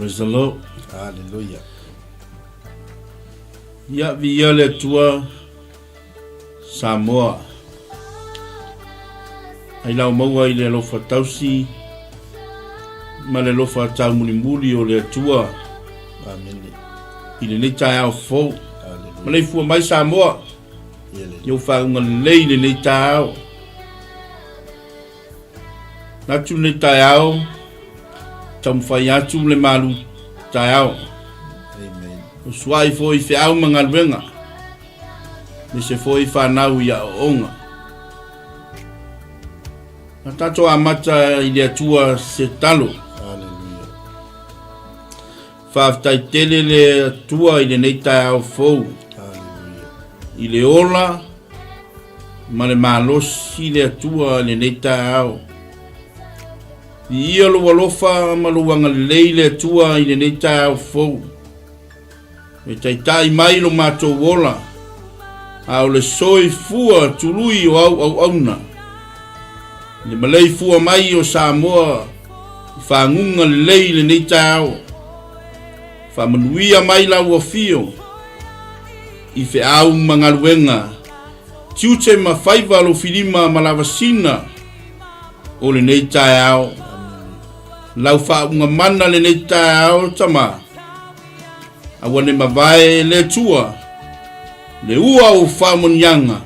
Praise the Lord. Hallelujah. Ia viia le Atua Samoa. Ai lau maua i le alofa tausi ma le alofa taumulimuli o le Atua. Amene. I lenei taeao fou. Hallelujah. Maleifua mai Samoa. Ia le I ou faauga lelei i lenei taeao. Atu lenei taeao, taumafai atu le malu taeao. Amen. O suai foi feau ma galuega, aemaise foi fanau i aoaoga. Na tatou amata i le Atua se talo. Hallelujah. Faafetai tele le Atua i lenei taeao fou. Hallelujah. I le ola ma le malosi le Atua i lenei taeao. Viia lou alofa ma lou agalelei le Atua i lenei taeao fou. E taitai mai lo matou ola, a o le soifua tului o au auauna. I le maleifua mai o Samoa i faguga lelei i lenei taeao. Faamanuia mai lau afio i feau ma galuega, tiute ma faiva lou filima ma lavasina o lenei taeao. Lau faauuga mana lenei taeao tama. Aua ne mavae e le Atua le ua o faamanuiaga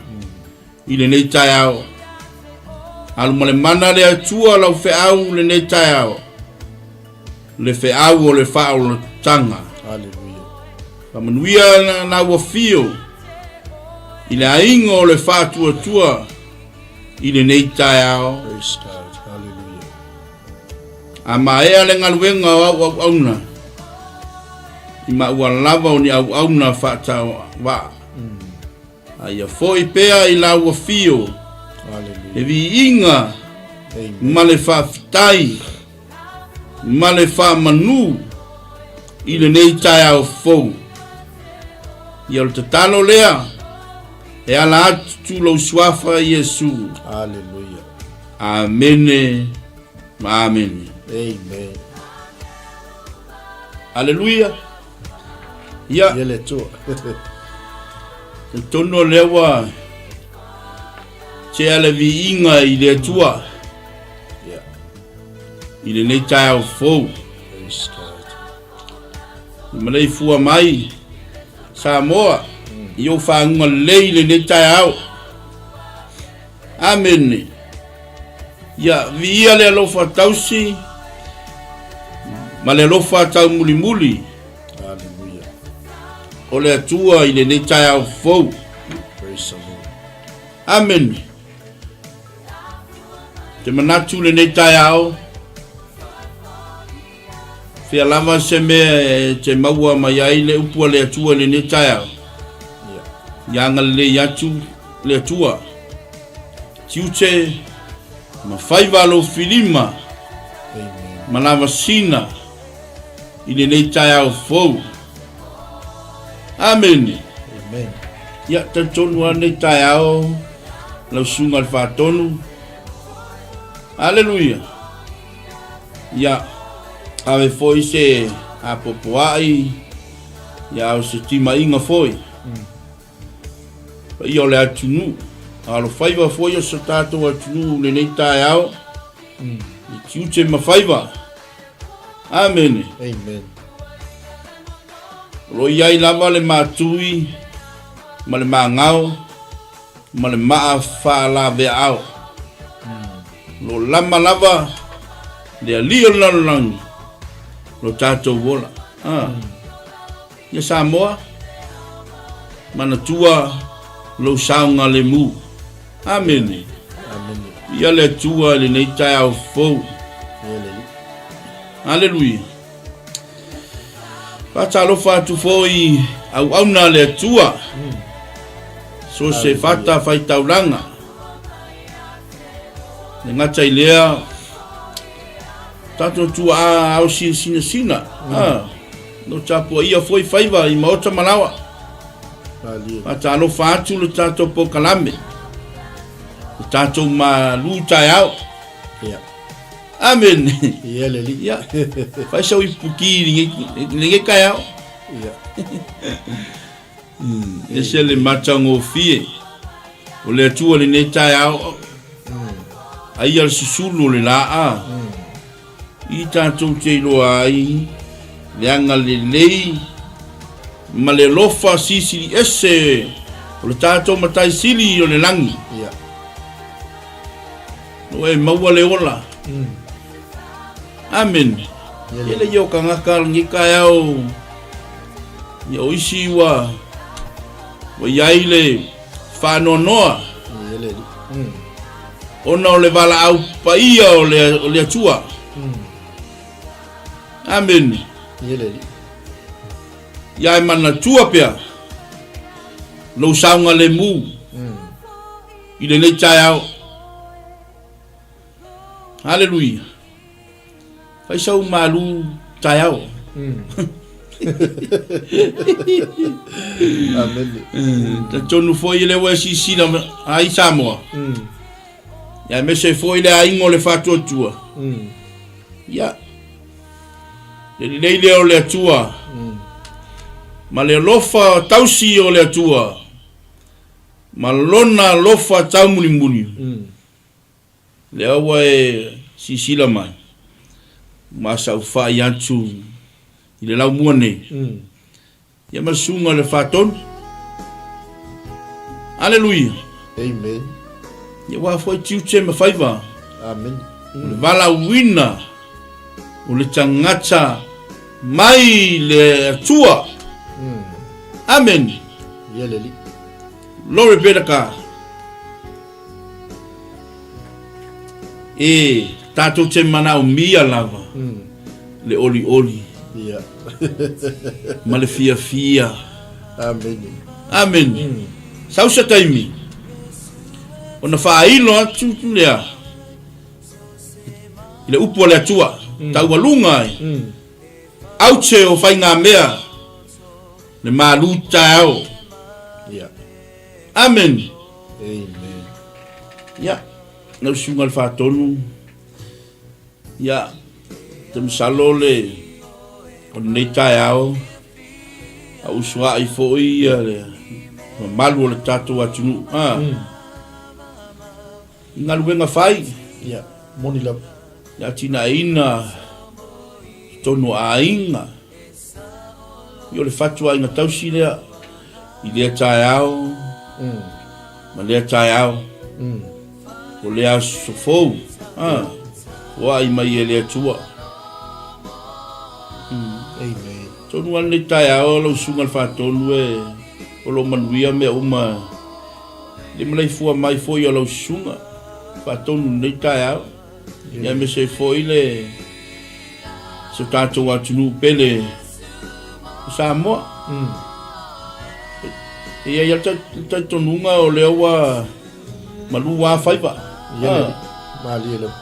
i lenei taeao. Alu ma le mana le Atua lau feau lenei taeao, le feau o le faaolataga. Hallelujah. Faamanuia lau afio i le aiga o le faatuatua i lenei taeao. Praise God. Hallelujah. A maea le galuega o au auauna, i maua lava o ni auauna faatauvaa, a ia foi pea i lau afio le viiga ma le faafetai ma le faamanu i lenei taeao fou. Ia o le tatalo lea e ala atu lou suafa Iesu. Hallelujah. Amene ma amene. Amen. Aleluia. Ia. Ia le Atua. Talitonu o lea ua tea le viiga i le Atua. Yeah. I lenei taeao fou. Praise God. I maleifua mai Samoa i ou faguga lelei i lenei taeao. Amene. Ia viia le alofa tausi ma le alofa taumulimuli. Hallelujah. O le Atua i lenei taeao fou. Praise the Lord. Amene. Te manatu lenei taeao, fea lava se mea e te maua mai ai le upu a le Atua i lenei taeao. Yeah. Ia agalelei atu le Atua. Tiute ma faiva lou filima Amen. ma lavasina i lenei taeao fou. Amene. Amen. Ia, talitonu lava lenei taeao lau susuga i le Faatonu. Aleluia. Ia, ave foi se apoapoai, ia o se timaiga foi. Paia o le atunuu, alofaiva foi o so tatou atunuu lenei taeao, i tiute ma faiva. Amene. Amen. O lo o i ai lava le matui ma le magao ma le maa faalaveaao. O lo o lama lava le alii o le lalolagi lo tatou ola. Ah. Ia Samoa, manatua lou saogalemu. Amene. Amene. Ia le Atua i lenei taeao fou. Ia le Alii. Aleluia. Faatalofa atu foi auauna a le Atua. So se fata faitaulaga. Le gata i lea, tatou tuaa ao sinasinasina. Ah, no tapuaia foi faiva i maota ma laoa. Faatalofa atu le tatou polokalame, le tatou malu taeao. Yeah. Amene. Ia le alii. Ia, fai sau ipuki i lenei taeao. Ia. Ese le matagofie o le Atua i lenei taeao. Aia le susulu o le laa. I tatou te iloa ai le agalelei ma le alofa silisili ese o le tatou Matai Sili o le lagi. Ia. No e maua le ola. Amene. E le ia o kangaka lenei taeao. Ia o isi ua ua iai le faanoanoa. Ia le alii. Ona o le valaau paia o le, o le Atua. Amene. Ia le Alii. Ia e manatua pea lou saogalemu i lenei taeao. Haleluia. Fai sau malu taeao. Amene. Talitonu foi lea ua e silasila ai Samoa. Ia aemaise foi le aiga o le Faatuatua. Ia, le lelei lea o le Atua ma le alofa tausi o le Atua ma lona alofa taumulimuli. Lea ua e silasila mai, ma saufai atu i le laumua nei, ia ma le susuga i le Fatonu. Aleluia! Amen. Ia aua foi tiute ma faiva. Amen. O le valaauina o le tagata mai le Atua. Amen. Ia le Alii. Glory be to God. E tatou te manaomia lava le olioli Ia. ma le fiafia. Amene. Amene. Sau se taimi ona faailo atu lea i le upu a le Atua, taualuga ai aute o faigamea le malu taeao. Ia. Amene. Amen. Ia, lau susuga i le Faatonu, ia, te masalo le, o lenei taeao, a usuai foi ia le mamalu o le tatou atunuu, a, i galuega fai. Ia, moni lava. Le atinaeina totonu o aiga. Ia o le fatuaiga tausi lea i lea taeao ma lea taeao. O lea aso fou, a, foai mai e le Atua. Amen. Tonu lava lenei taeao lau susuga i le Faatonu e o lo o manuia mea uma i le malaifua mai foi o lau susuga Faatonu i lenei taeao. Ia aemaise ai foi le si o tatou atunuu pele o Samoa. E i ai lava le talitonuga o lea ua malu lava faiva. Ia le malie lava.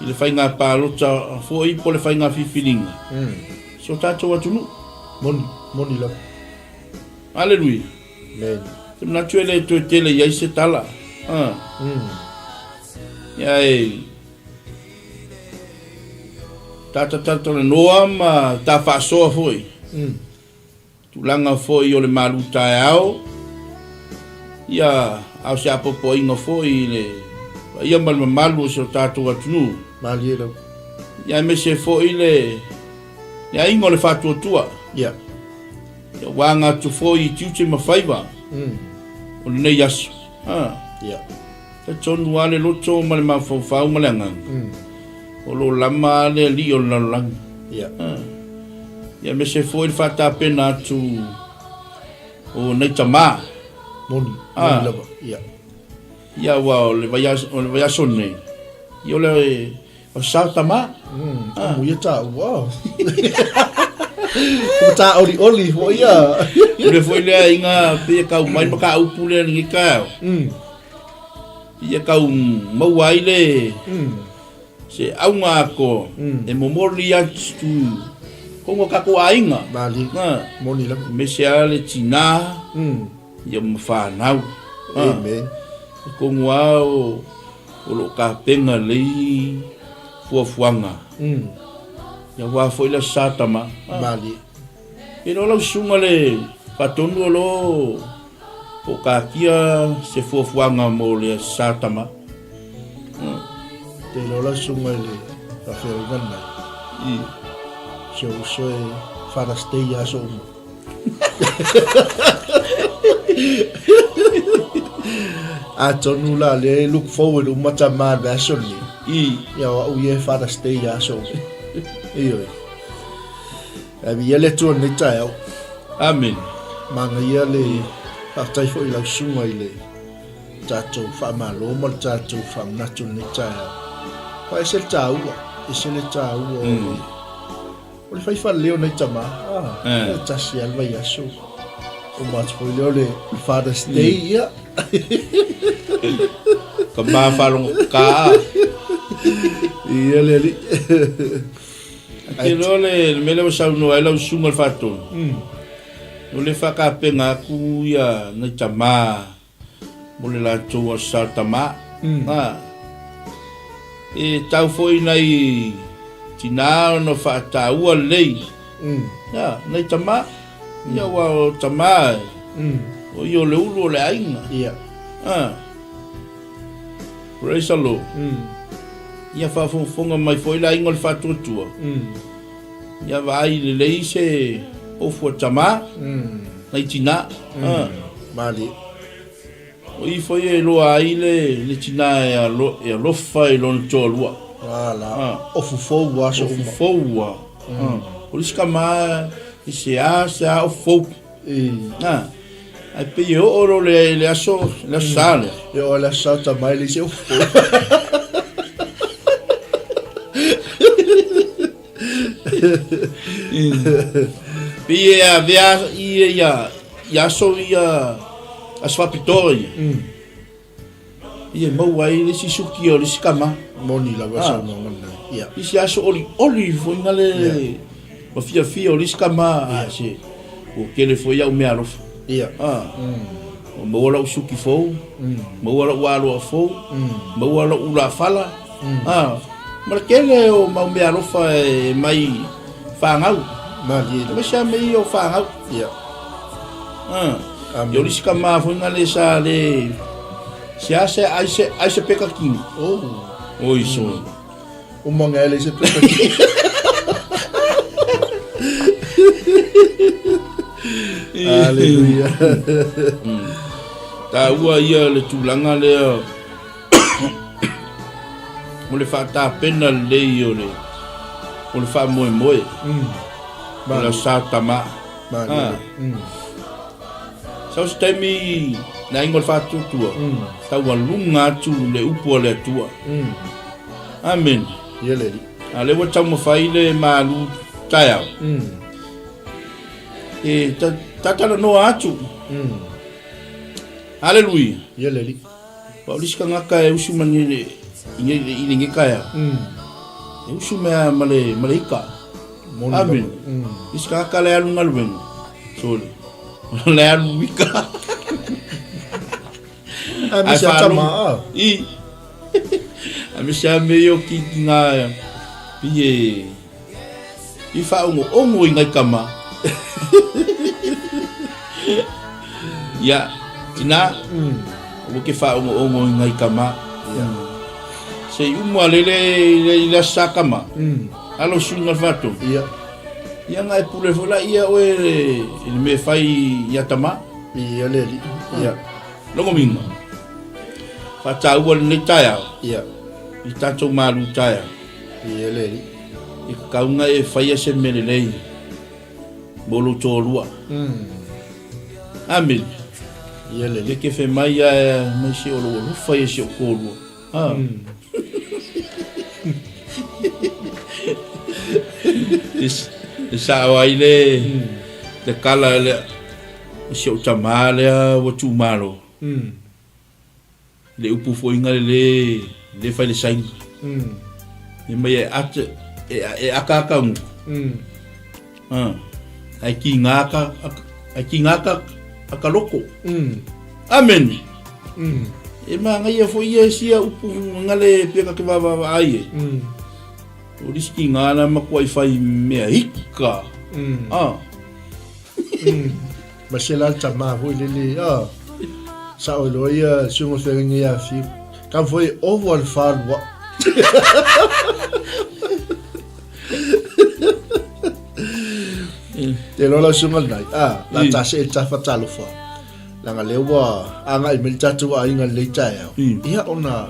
I le faiga palota foi po o le faiga filifiliga si o tatou atunuu. Moni, moni lava. Aleluia. Amen. Te manatu e le toe tele i ai se tala. Ah. Ia e tata talatalanoa ma ta faasoa foi. Tulaga foi o le malu taeao. Ia, a o se apoapoaiga foi i le paia ma le mamalu o si o tatou atunuu. Malie lava. Ia aemaise foi le le aiga o le faatuatua. Ia. Ia ua aga atu foi i tiute ma faiva o lenei aso. Ha. Ia. Talitonu lava le loto ma le mafaufau ma le agaga. O lo o lama lava le alii o le lalolagi. Ia. Ha. Ia aemaise foi le faatapena atu o nei tamā. Moni, moni lava. Ia. Ia aua o le vaiaso, o le vaiaso nei, ia o le O sa tama. Amu ia taua. Ko ta oli oli fo ia. O le foi lea inga pe kau mai ma ka upu lea ni ka. Ia kau maua ai le se auga ko e momoli atu ko ngo ka ko aiga. Mali. Moni lava. Me se ale tina. Ia ma whanau. Amen. Ko ngua o. O loo tapena lelei fuafuaga aua foi le Aso Sa tama. Malie. E iloa lau susuga le faatonu o lo o taatia se fuafuaga mo le Aso Sa tama. Te iloa lau susuga i le faafeagaiga lenai. Si ou uso e Father's Day i aso uma. Atonu la lea e look forward uma tama i le vaiaso lenei. Ia o au ia e Father's Day i aso uma. Ioe. Ae viia le Atua i lenei taeao. Amen. Manaia le faafetai foi i lau susuga i le tatou faamalo ma le tatou faamanatu i lenei taeao. Fa ese le taua, ese le taua o le o le fai faalelei o nai tama. Ah, e tasi lava le vaiaso. Uma atu foi lea o le Father's Day, ia. Ka ma faalogo ka. Ia le alii. Te iloa le mea lea ua saunoa ai lau susuga i le Faatonu, o le faatapena atu ia nai tama mo le latou Aso Sa Tama. E tau foi nai tina ona faataua lelei ia nai tama, ia aua o tama o ia o le ulu o le aiga. Praise the Lord. Ia faafogafoga mai foi le aiga o le faatuatua. Ia vaai lelei se ofu a tama, nai tina. Malie. O i foi e iloa ai le tina e alofa i lona toalua. Ala, ofu fou aso uma. Ofu fou a. O le isi tama e se a ofu fou. Ae pei e oo loa le aso, le aso sa lea. E oo le aso sa tama e leai se ofu. Pei e avea ia ia ia aso ia aso faapitoa ia. Ia e maua ai le isi suki o le isi tama. Moni lava saunoaga lena. Ia. Isi aso olioli foi na le ma fiafia o le isi tama a se ua tele foi au meaalofa. Ia. Ua maua lau suki fou, maua lau aloa fou, maua lau ulafala. Ma le tele o mau meaalofa e mai fanau. Malie. Aemaise lava mea ia o fanau. Ia. Ia o le isi tama foi na le sa le se a se ai se ai se peka kini. Oh. Oi so. O manga ele se peka kini. Aleluia. Taua ia le tulaga lea o le faatapena lelei o le o le faamoemoe. O le sa tama. Sau se taimi le aiga o le faatuatua, taualuga atu le upu a le Atua. Amene. Ia le Alii. A lea ua taumafai le malu taeao. E tatalanoa atu. Aleluia. Ia le Alii. Aua o le isi tagata e usu mai i lenei taeao, e usu mai ma le ika. Amene. Isi tagata la e alu i galuega, sole, la e alu ika. Aemaise a tama a. I. Aemaise a mea ia o kikiga pei e i faaogo'ogo i nai tama. Ia, tina, ua ke faaogo'ogo i nai tama. Se i uma lele i le aso sa tama, alo suiga le faatonu. Ia. Ia na e pule foi laia oe i le mea e fai ia tama. Ia le alii. Ia. Logomiga, faataua lenei taeao. Ia. I tatou malu taeao. Ia le alii. E tatau ona e faia se mea lelei mo lou toalua. Amene. Ia le alii. E te fai mai ae mai se o lou alofa ia si ou toalua. Ha. E sao ai le le tala lea o si ou tama lea ua tuumalo. Le upu foi nga le le fai le saini. E mai e ate e aka aka ngu. Ai ki ngā ka ai ki ngā ka aka loko. Amen. E magaia foi ia sia upu ngale peka ke vavavaai e. O riski ngā na makuai whai mea hika. Ah. Ma se la tama foi lele ah. Sa o loa ia sunga whenga ia fiu. Ka foi ovo al falua. Te lola sunga nai. Ah, la ta se ta fatalofa. Leaga lea ua agai mai le tatou aiga i lenei taeao, ia ona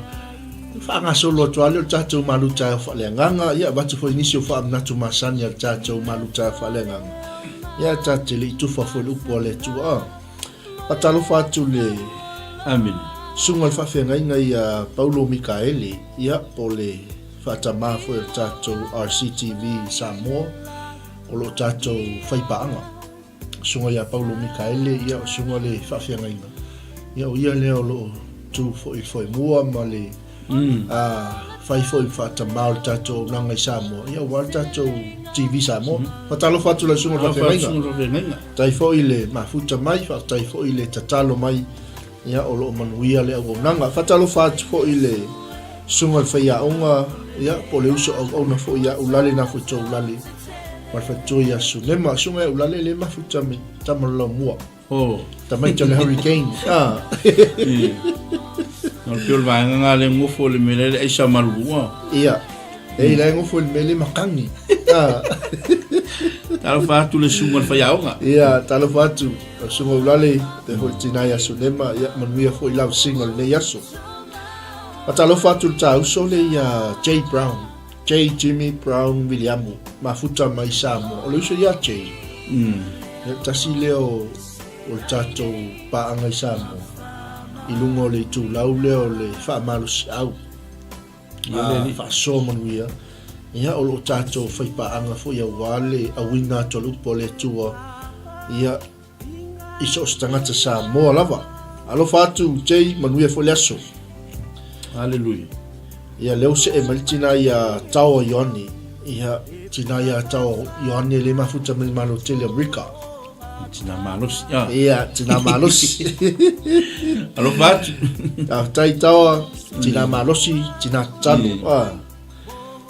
faagasolo atu lava lea o le tatou malu taeao faaleagaga, ia avatu foi nisi o faamanatu masani a le tatou malu taeao faaleagaga, ia ta te le i tufa foi i le upu a le Atua. A faatalofa atu le Amene. Susuga i le Faafeagaiga ia Paulo Mikaele, ia po o le faatama foi o le tatou RCTV Samoa, o lo o tatou faipaaga. Susuga ia Paulo Mikaele, ia o Susuga le Faafeagaiga, ia o ia lea o lo o tu foi i le foemua ma le fai foi ma faatamā o le tatou auaunaga i Samoa, ia aua le tatou TV Samoa. Faatalofa atu lau Susuga i le Faafeagaiga. Faafetai foi le mafuta mai, faafetai foi le tatalo mai, Ia, o lo o manuia le auaunaga. Faatalofa atu foi i le susuga i le faiaoga, ia, po o le uso auauna foi ia Ulale Nafoito Ulale ma le faletua ia Sunema. Susuga ia Ulale le mafuta me tama lo laumua. Oh. Tamaiti o le hurricane. Ah. No le peo le vaega ngā le ngofo le mele le aisa malulua. Ia. E ila e ngofo le mele makangi. Ah. Talofa atu le susuga i le faiaoga. Ia, talofa atu. Lau Susuga Ulale, faapea foi le tina ia Sunema, ia manuia foi lau singa o lenei aso. Faatalofa atu i le tāuso le ia Jay Brown, Jay Jimmy Brown Viliamu, mafuta mai Samoa. O le uso ia Jay, ia tasi lea o, o le tatou paaga i Samoa, i luga o le itulau lea o le faamalosiau. Ia, faasoa manuia. Ia, o lo o tatou faipaaga foi aua le auina atu o le upu a le Atua, ia, i so o se tagata Samoa lava. Alofa atu, Jay, manuia foi le aso. Haleluia. Ia, lea ua see mai le tina ia Taoa Ioane. Ia, tina ia Taoa Ioane le mafuta mai le Malo tele o Amerika. Tina malosi. Ah. Ia, tina malosi. Alofa atu. Faafetai Taoa, tina malosi, tina tatalo. Ah.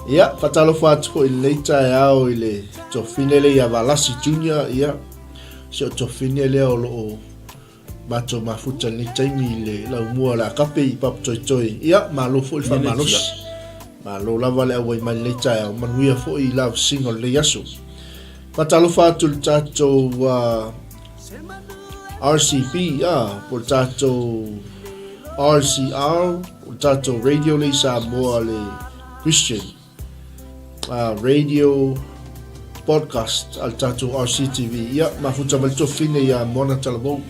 Ia, faatalofa atu foi i lenei taeao i le tofine lea ia Valasi Junior, ia, si o tofine lea o lo o matou mafuta i lenei taimi i le laumua o le Akape i Papatoetoe. Ia, malo foi le faamalosi. Malo lava le auai mai i lenei taeao, manuia foi i lavasiga o lenei aso. Faatalofa atu i le tatou RCB, po o le tatou RCR, o le tatou radio lea i Samoa, le Christian radio podcast a le tatou RCTV. Ia, mafuta mai le tofine ia Moana Talavou.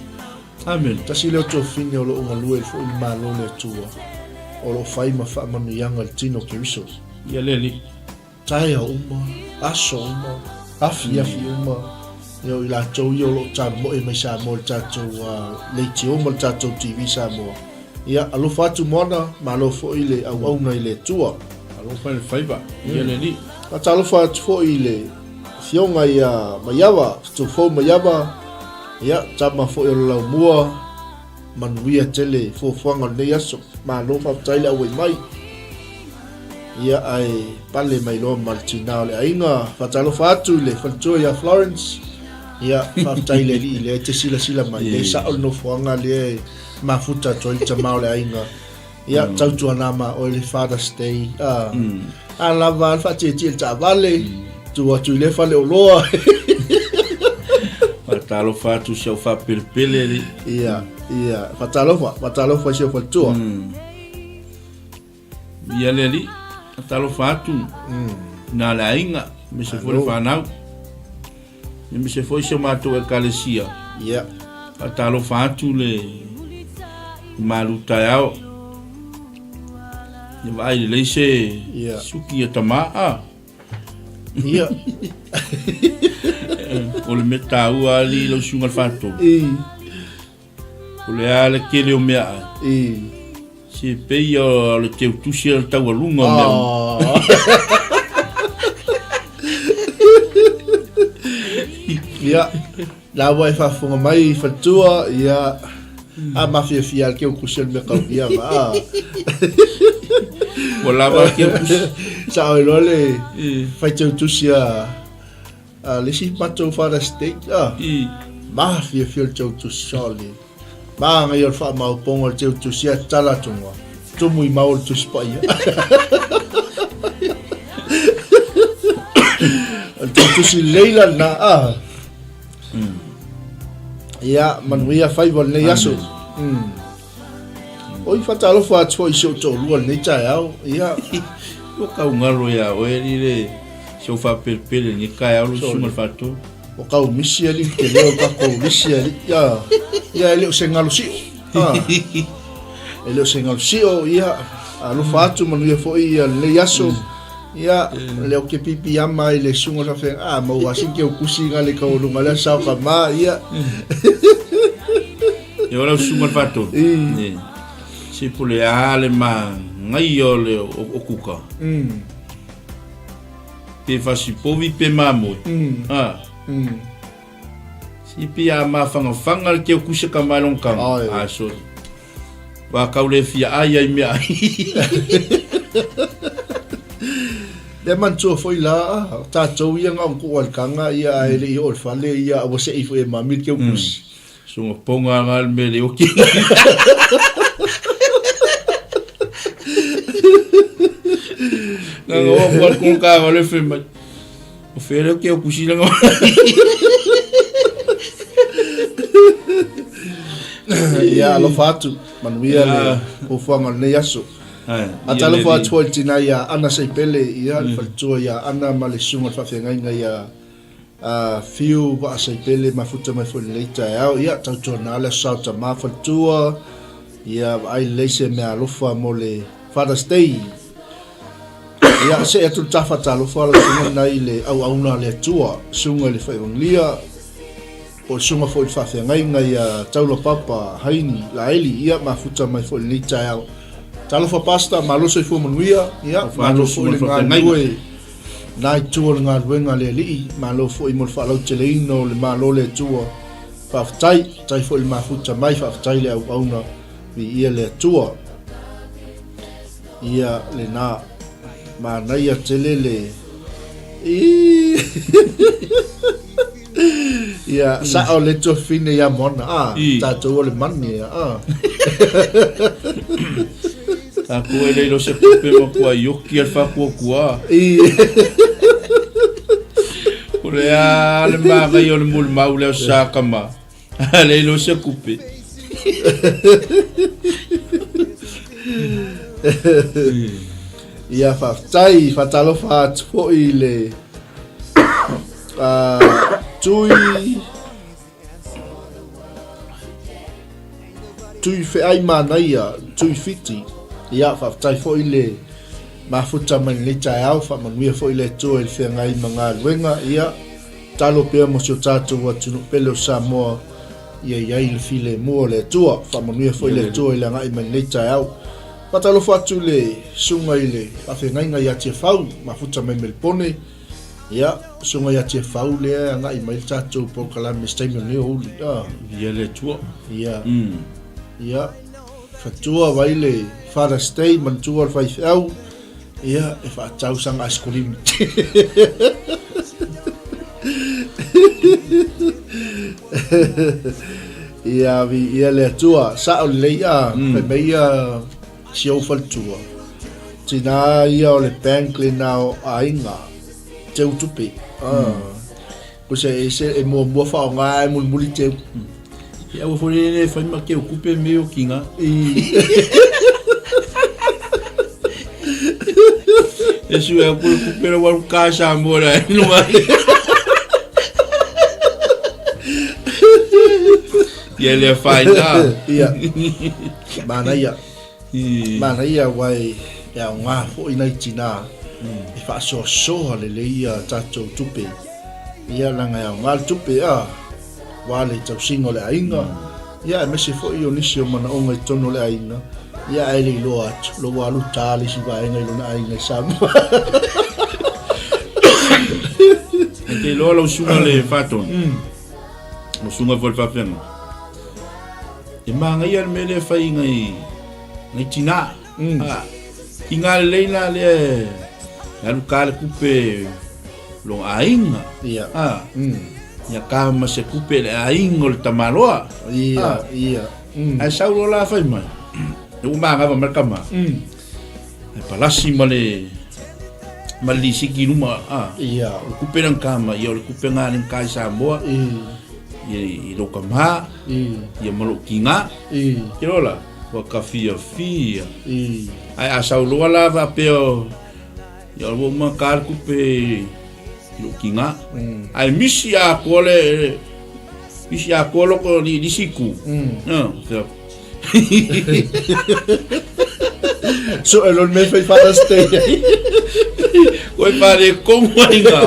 Amen. Tasi lea o tofine o lo o galue foi i le Malo le Atua, o lo o fai ma faamanuiaga i le tino o Keriso. Ia le alii. Taeao uma, aso uma, afiafi uma, ia o i latou ia o lo o tamoe mai Samoa i le tatou leitio ma le tatou TV Samoa. Ia, alofa atu Moana, malo foi le auauna i le Atua. Alofa i le faiva, ia le Alii. Faatalofa atu foi i le Afioga ia Maiava, Tufou Maiava, ia, tama foi o le Laumua, Manuia tele fuafuaga o lenei aso. Malo faafetai le auai mai. Ia ae pale mai loa ma le tina o le aiga. Faatalofa atu i le faletua ia Florence. Ia faafetai i le alii lea e te silasila mai. Lea e sao le nofoaga lea e mafuta atu ai le tama o le aiga. Ia, tautuana ma oe le Father's Day. A, a lava le faatietie le taavale, tu atu i le fale oloa. Faatalofa atu si au faapelepele le. Ia, ia, faatalofa, faatalofa i si au faletua. Ia le alii, faatalofa atu na le aiga, aemaise foi le fanau. Aemaise foi si o matou ekalesia. Ia. Faatalofa atu le malu taeao. Ia vaai lelei se Ia. suki ia tama a. Ia. O le mea taua ali lau susuga i le faatolu. I. O le a le tele o mea ai. I. Se pei o le teutusi o le taualuga o mea uma. Ia, la ua e faafofoga mai faletua, ia. A mafiafia le keukusi o le mea kaulia ma a. Ua lava le keukusi. Sao iloa le faitautusi a a le isi matou Father's Day a. Mafiafia le tautusi sao le. Manaia o le faamaopoga o le teutusi a tatala atu nga. Tumu i mau o le tusi paia. O le teutusi lelei la lena a. Ia, manuia faiva o lenei aso. Mm. Oi, faatalofa atu foi i si ou toalua i lenei taeao. Ia. Ua kaugalo ia oe alii le si ou faapelepele i lenei taeao lau susuga i le faatonu. Ua kau misi alii le tele o le tatou lisi alii. Ia, ia e le o se galo sio. Ah. E le o se galo sio, ia, alofa atu manuia foi ia lenei aso. Ia, lea ou te pipiama ai i le susuga o le faafeagaiga, a maua lava si keukusi nga le taualuga lea sao tama, ia. Ia o lau susuga i le faatonu. I. Se po o le a le magaia o le o kuka. Pe fasipovi pe mamoe. A. Si pei a mafagafaga le keukusi ka mai lona kanga. A sorry. Wa kau le fia ai ai mea ai. Lea manatua foi la, o tatou ia na o tuu ai le kanga ia ae le i oo i le fale ia a ua sei foi e mami le keukusi. Sunga ponga nga le mea le oki. Nga nga wa kwa kong ka wa le fe mai. O fe le keukusi la nga. Ia alofa atu, manuia le fuafuaga o lenei aso. Atalofa atu foi i le tina ia Ana Seipele, ia le faletua ia Ana ma le susuga i le faafeagaiga ia Fiu Vaa Seipele mafuta mai foi i lenei taeao. Ia tautuana le aso sao tama faletua, ia vaai lelei se meaalofa mo le Father's Day. Ia see atu le ta faatalofa lau susuga lena i le auauna a le Atua, susuga i le Faivagilia, Po o le susuga foi i le faafeagaiga ia Taula Papa Haini Laeli, ia mafuta mai foi i lenei taeao. Talofa Pastor, malo soifua manuia, ia malo foi le galulue na itu o le galuega a le Alii, malo foi mo le faalauteleina o le Malo o le Atua. Faafetai, faafetai foi le mafuta mai, faafetai le auauna, viia le Atua. Ia lena. Manaia tele le Ii. Ia, sao le tuafafine ia Moana, a, tatou o le mane, a. Tatou e le iloa se tupe matua ioki a le faakuakua. O le a le manaia o le molimau lea o Sakama. A le iloa se kupe. Ia faafetai, faatalofa atu foi i le Tui Tui Feai Manaia, Tui Fiti. Ia faafetai foi le mafuta mai lenei taeao, faamanuia foi le Atua i le feagai ma galuega. Ia Tatalo pea mo si o tatou atunuu pele o Samoa ia i ai le filemu o le Atua. Faamanuia foi le Atua i le agai mai lenei taeao. Faatalofa atu i le susuga i le faafeagaiga ia Tiafau, mafuta mai Melipone. Ia, susuga ia Tiafau lea e agai mai le tatou polokalame i se taimi o lenei aoauli. Ah. Ia le Atua. Ia. Ia. Fatua vai le Father's Day, manatua le faifeau. Ia, e faatau sana aisikolimi. Ia, viia le Atua, sao lelei a, fai mai ia si ou faletua, tina ia o le bank lena o aiga, teu tupe. Ah. Ko se e se e muamua faaaoga ae mulimuli teu. Ia aua foi le fai ma teu kupe me o kinga. E sue aku le kupe la waru ka Samoa la e nunga. Ia le whai nā. Ia. Manaia. Manaia aua e aoga foi nai tina e faasoasoa lelei ia tatou tupe. Ia leaga e aoga le tupe a aua le tausiga o le aiga, ia aemaise foi o nisi o manaoga i totonu o le aiga, ia ae le iloa atu, lo ua alu ta le isi vaega i lona aiga i Samoa. E te iloa lau susuga le Faatonu, lau susuga foi le faafeagaiga. E māngaia le mea lea e fai i ngai, ngai tinā. Mm. Ah, ki ngā lelei la lea e alu kā le kupe lo aiga. Ia. Ah. Mm. Ia ka ma se kupe le aiga o le tamaloa. Ia, ah. ia. Mm. Ae sau loa la fai mai. E ua māgava mai le tama. Mm. Ae palasi ma le ma le lisiki i luma a. Ia. O le kupe na kama, ia o le kupe ngā le kai Samoa. I. I, i lou kamā. I. Ia ma lou kingā. I. Ke loa la, ua ka fiafia. I. Ae a sau loa la faapea o, ia ua uma ka le kupe i lou kingā. Mm. Ae misi atoa le, misi atoa loko li, lisiku. Mm. Ah, So e lon me fai Father's Day ai. Koe pare kongu ai ngā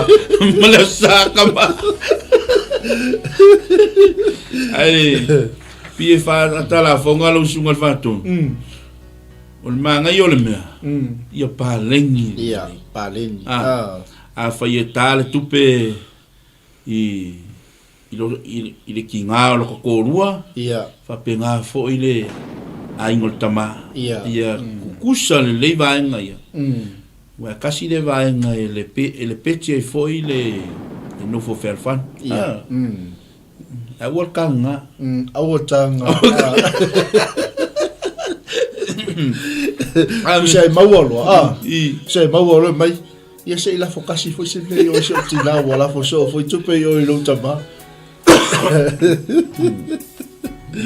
ma le saka ma. Ai, pi e wha atala whaonga lau sunga le whātonu. Mm. O le māngai o le mea, Mm. ia pālengi. Ia, pālengi. Ah. Ah. A whai e tā le tupe i i lo, i, i le kingā o loko kōrua, Ia. faapena foi le aiga o le tamā. Ia. Ia kukusa lelei vaega ia. Mm. Ua e kasi le vaega e le, pe, e le peti ai foi le, le nofo fealofani. Ia. Ah. Mm. Aua le taga. Mm. Aua taga. Ah. Se ai maua loa. Ah. I. Se ai maua loa mai. Ia se i lafo kasi foi se mea i oe si o tina ua lafo soo foi tupe i oe i lou tama.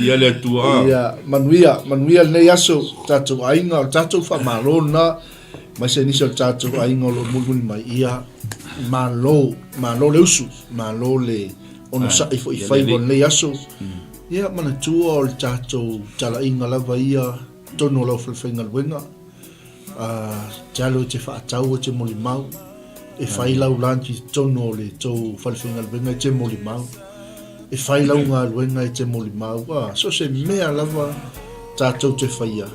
Ia le Atua. Ia, manuia, manuia lenei aso, tatou aiga, o le tatou faamalo lena, aemaise nisi o le tatou aiga o lo o mulimuli mai. Ia, malo, malo le usu, malo le onosai foi i faiva o lenei aso. Ia, manatua o le tatou talaiga lava ia, totonu o lau falefaigaluega. Ā, te alu e te whaatau e te molimau, e whai lau lunch i totonu o le tou whare whaigaluega e te molimau, e whai lau galuega e te molimau, ā, so se mea lava tātou te whaia,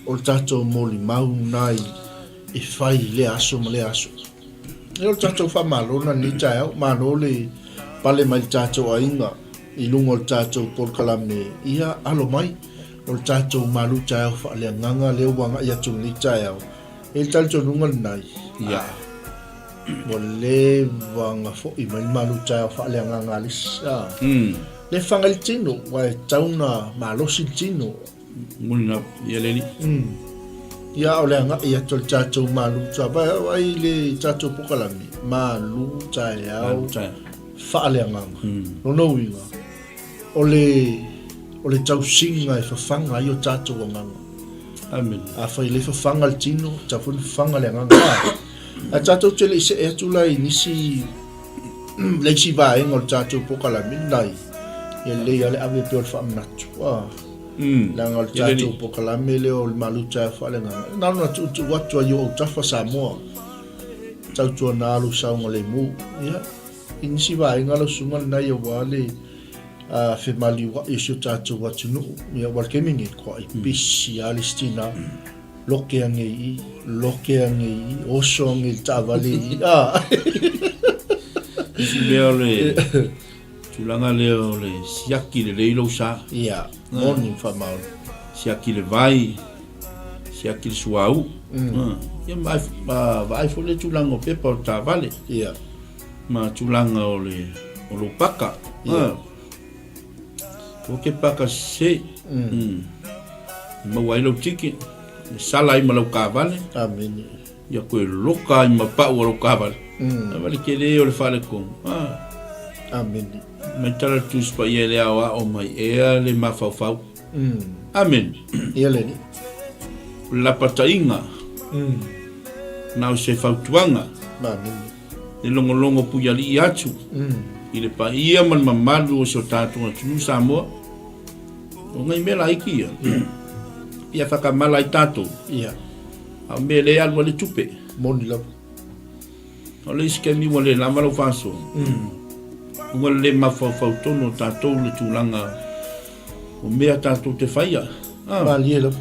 o le tātou molimau nā i, e whai i lea aso ma lea aso. E o le tātou whamalo na ni taeao, malo le pale mai le tātou aiga i lunga o le tātou polokalame, ia alo mai, O le tatou malu taeao faaleagaga lea ua agai atu i lenei taeao, e i le talitonuga lenai, Ia. ua leva ona foi mai le malu taeao faaleagaga a le isi, a. Mm. Le faga i le tino, ua e tatau ona malosi le tino. Muli na, ia le alii. Mm. Ia, o le agai atu o le tatou malu taeao, vaai le tatou pokalame, malu taeao Malu taeao. faaleagaga. Mm. Lona uiga, O le, o le tausiga e fafaga ai o tatou agaga. Amene. Afai e le fafaga le tino, tatau foi ona fafaga le agaga. A, ae tatou te le i see atu la i nisi, le isi vaega o le tatou pokalame, nai, ia lelei lava le ave pea o le faamanatu. A, Mm. leaga o le Ia lelei. tatou pokalame lea o le maluta e faaleagaga, na ona tuutuu atu ai i ou autafa Samoa, tautuana lou saogalemu. Ia, I nisi vaega lau susuga lenai aua le femaliua'i o si o tatou atunuu, ia ua le taimi nei, koa'i pisi lava le isi tina, loke ane i i, loke ane i i, oso ane i le taavale i i, a. Isi mea o le tulaga lea o le siaki lelei lou sa. Ia, moni ma faamaoni. Siaki le vai, siaki le suauu. Ia ma vaai foi le tulaga o pepa o le taavale. Ia. Ma tulaga o le o lou paka. Ia. Ua ke paka sese. Mm. E maua ai lau ticket, e sala ai ma lau kaavale. Amene. Ia koe loka ai ma pau o lau kaavale. Mm. Vale tele o le faletonu. Ah. Amene. Mai tala le Tusi Paia i le aoao mai ea le mafaufau. Mm. Amene. Ia le Alii. O le lapataiga. Mm. Na o se fautuaga. Amene. Le logologo puialii atu i le paia ma le mamalu o si o tatou atunuu Samoa. O ngai mea laiti ia, pia whakamala ai tatou. Ia. A o mea le alu ai le tupe. Moni lava. O le isi taimi ua le lava lau faasoa. Ua le mafaufau tonu o tatou le tulaga o mea tatou te faia. Malie lava.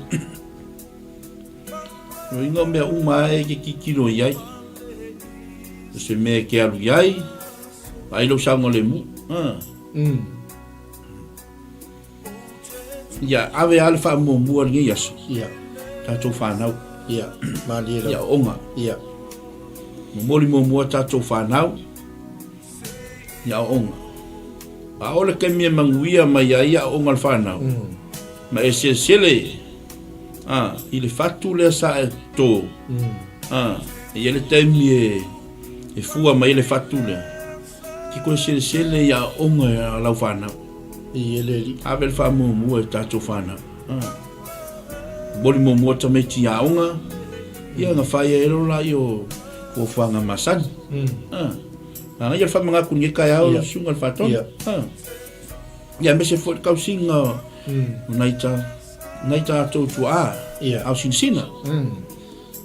O inga o mea uma e ke kikilo i ai. O se mea e ke alu i ai, ai lou saogalemu. Mm. Ia ave lava le faamuamua i lenei aso. Ia. Tatou fanau. Ia, malie lava. I aoga. Ia. Momoli muamua tatou fanau i aoga. A o le taimi e manuia mai ai aoga a le fanau, ma e selesele a, i le fatu lea sa e toto, a, e i ai le taimi e, e fua mai ai le fatu lea, e te toe selesele i aoga a lau fanau. I e le alii. Ave le faamuamua i tatou fanau. A. Momoli muamua tamaiti i aoga, ia ona fai ai loa lea o fuafuaga masani. A. Manaia le faamanatu i lenei taeao lau Susuga i le Faatonu. Ia aemaise foi le tausiga o nai ta nai tatou tuaa ao sinasina.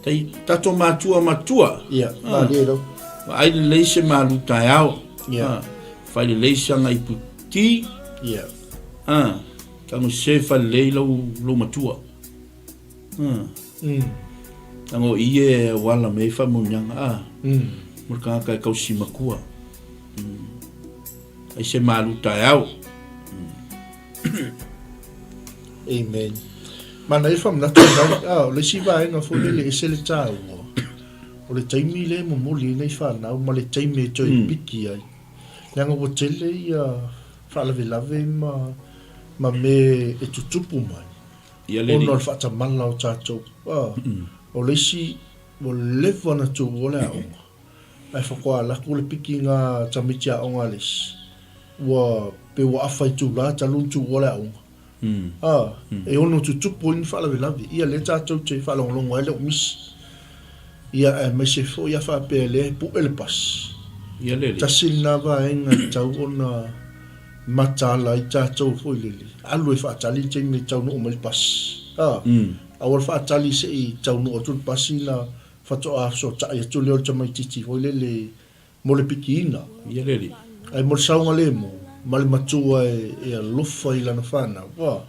Tai tatou matua matua. Ia, malie lava. Vaai lelei se malu taeao. Ia. Fai lelei se aga ipu ti. Ia. Tago se fai lelei lou lou matua. Tago o i e auala mai ai faamanuiaga, mo le tagata e tausi matua. Ai se malu taeao. Amen. Manaia faamanatu mai, ah, o le isi vaega foi lele e ese le taua, o le taimi lea e momoli ai nai fanau ma le taimi e toe piki ai. Leaga ua tele ia faalavelave ma, ma mea e tutupu mai. Ia le Ona o le faatamala o tatou. Ah, o le isi ua leva ona tuua le aoga, ae faatoa alu atu le pikiga a tamaiti aoga a le isi, ua pei ua afa itula talu ona tuua le aoga. Ah, e ono tutupu ai ni faalavelave. Ia lea tatou te faalogologo ai le o misi. Ia aemaise foi a faapea lea e pue le pasi. Ia le Tasi lena vaega e tatau ona mataala ai tatou foi lele, alu e faatali le taimi e taunuu mai le pasi. A, aua le faatali se i taunuu atu le pasi ona faatoa fesootai atu lea o le tamaitiiti foi lele mo le pikiina. Ia le alii. Ae mo le saogalemu ma le matua e alofa i lana fanau, a,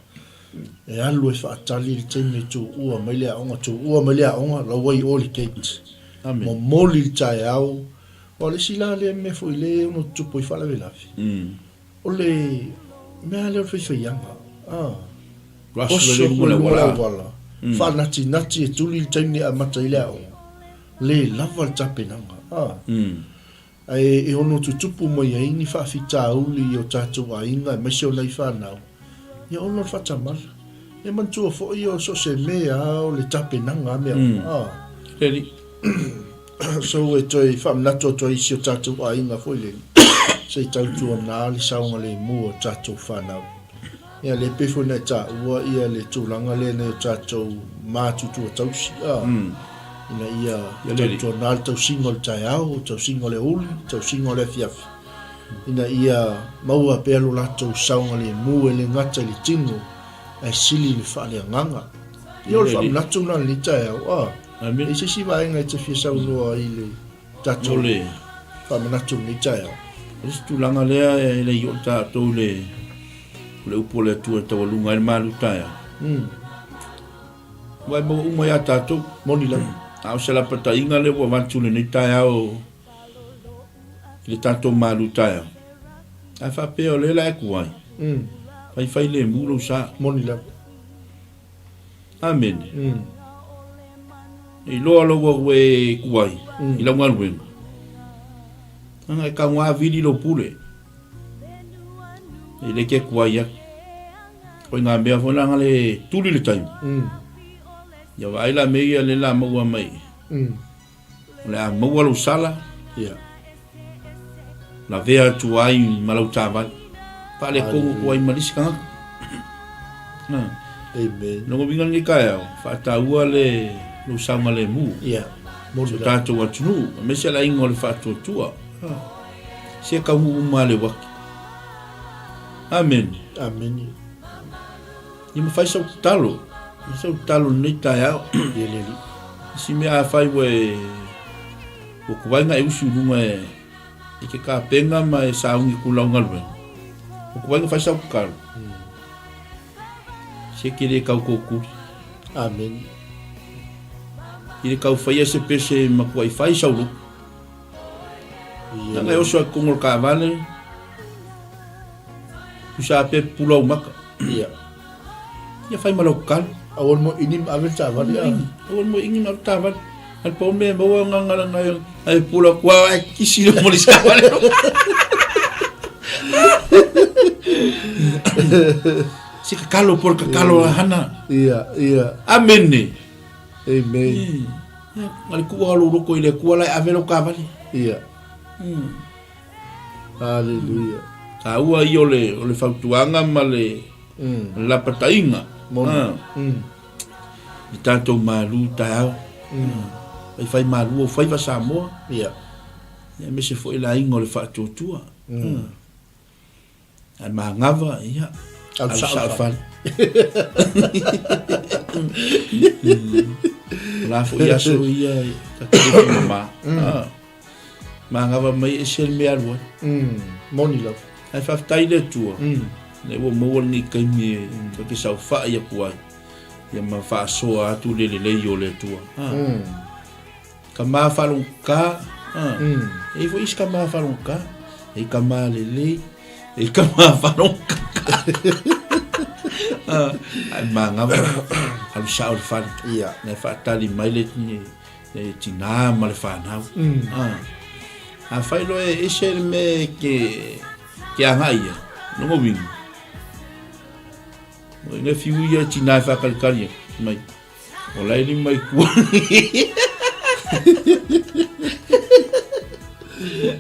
e alu e faatali le taimi e tuua mai le aoga, tuua mai le aoga, lau ai i o i le gate. Amene. Momoli le taeao. O le isi la lea mea foi lea e ono tutupu ai faalavelave, o le mea lea o le faifaiaga, a, oso atu i luga o le auala, faanatinati e tuli le taimi e amata ai le aoga, le lava le tapenaga, a. Ae e ono tutupu mai ai ni faafitauli i o tatou aiga aemaise o nai fanau, ia ona o le faatamala. E manatua foi o so o se mea lava o le tapenaga a mea uma, a. So e toe faamanatu atu ai i si o tatou aiga foi lele, se i tautuana le saogalemu o tatou fanau. Ia lea pei foi ona e taua ia le tulaga lea nai o tatou matutua tausi, a, ina ia tautuana le tausiga o le taeao, tausiga o le aoauli, tausiga o le afiafi, ina ia maua pea lo latou saogalemu e le gata i le tino ae sili i le faaleagaga. Ia o le faamanatu lena i lenei taeao, a. Amene. E i se isi vaega e te fia saunoa ai i le tatou O le faamanatu i lenei taeao? O le isi tulaga lea e le i oo tatou i le o le upu a le Atua e taualuga ai le malu taeao. Aua e maua uma ia tatou. Moni lava. A o se lapataiga lea ua avatu i lenei taeao i le tatou malu taeao. A faapea o lea la e tuai, faifai lemu lou sa. Moni lava. Amene. E iloa lou au e ku ai i lau galuega. Ana e kauga vili lou pule. E le ke ku ai atu. Ko ngā mea foi langa le tuli le taimi. Ia vaai la mea ia le la maua mai. O le a maua lou sala. Ia. Lavea atu ai ma lau taavale. Faaletonu atu ai ma le isi tagata. Na. Amen. Lona uiga lenei taeao, faataua le lou saogalemu. Ia. So tatou atunuu, aemaise le aiga o le faatuatua. Se taunuu uma lava le uaki. Amene. Amene. Ia ma fai sau tatalo, fai sau tatalo i lenei taeao. Ia le Alii. Isi mea afai ua e ua tuai ona e usu i luga e i ke kapena ma e sauni ku lau galuega, ua tuai ona fai sau tatalo. Se ke le tau tokuli. Amene. I le tau faia se pese e matuai fai sau lotu. Ia Leaga e oso ai i totonu o le taavale, tusa lava pe pupula ou maka. Ia. Ia fai ma lau kakalo. Aua le moe ini ma ave le taavale a. Aua le moe ini ma ave le taavale. A le pau mea e maua nganga ngai ai pula kua ai kisi le mo le taavale. Se kakalo po le kakalo a hana. Ia, ia. Amene. Amen. Ia, le kua lo loko i le kua lai ave lo kavale. Ia. Hallelujah. Taua ia o le, o le fautuaga ma le mm. lapataiga. Moni. Ah. Mm. I tatou malu taeao. Mm. Fai fai malu o faiva Samoa. Ia. Ia mese foi le aiga o le faatuatua. Mm. Ah. Ae magava, ia. Alu sao i fale. O la foi aso ia, ta te le ma. Mm. Ah. Magava mai ese le mea alu ai. Mm, moni lava. Ae faafetai i le Atua, mm. lea ua maua lenei taimi e mm. ta te saofai atu ai, ia ma faasoa atu le lelei o le Atua. Ah. Mm. Ka mā whalongaka, ah. Mm. E foi isi ka mā whalongaka, e ka mā lelei, e ka mā whalongaka. ah. Ai magava, alu sao le fale. Ia. Nai whaatali mai le le tinā ma le whanau. Mm. Ah. A whai loa e ese le me ke, ke anga ia, nongo wingi. O inga fiu ia tinā e whakalikali mai. O lai ni mai kua.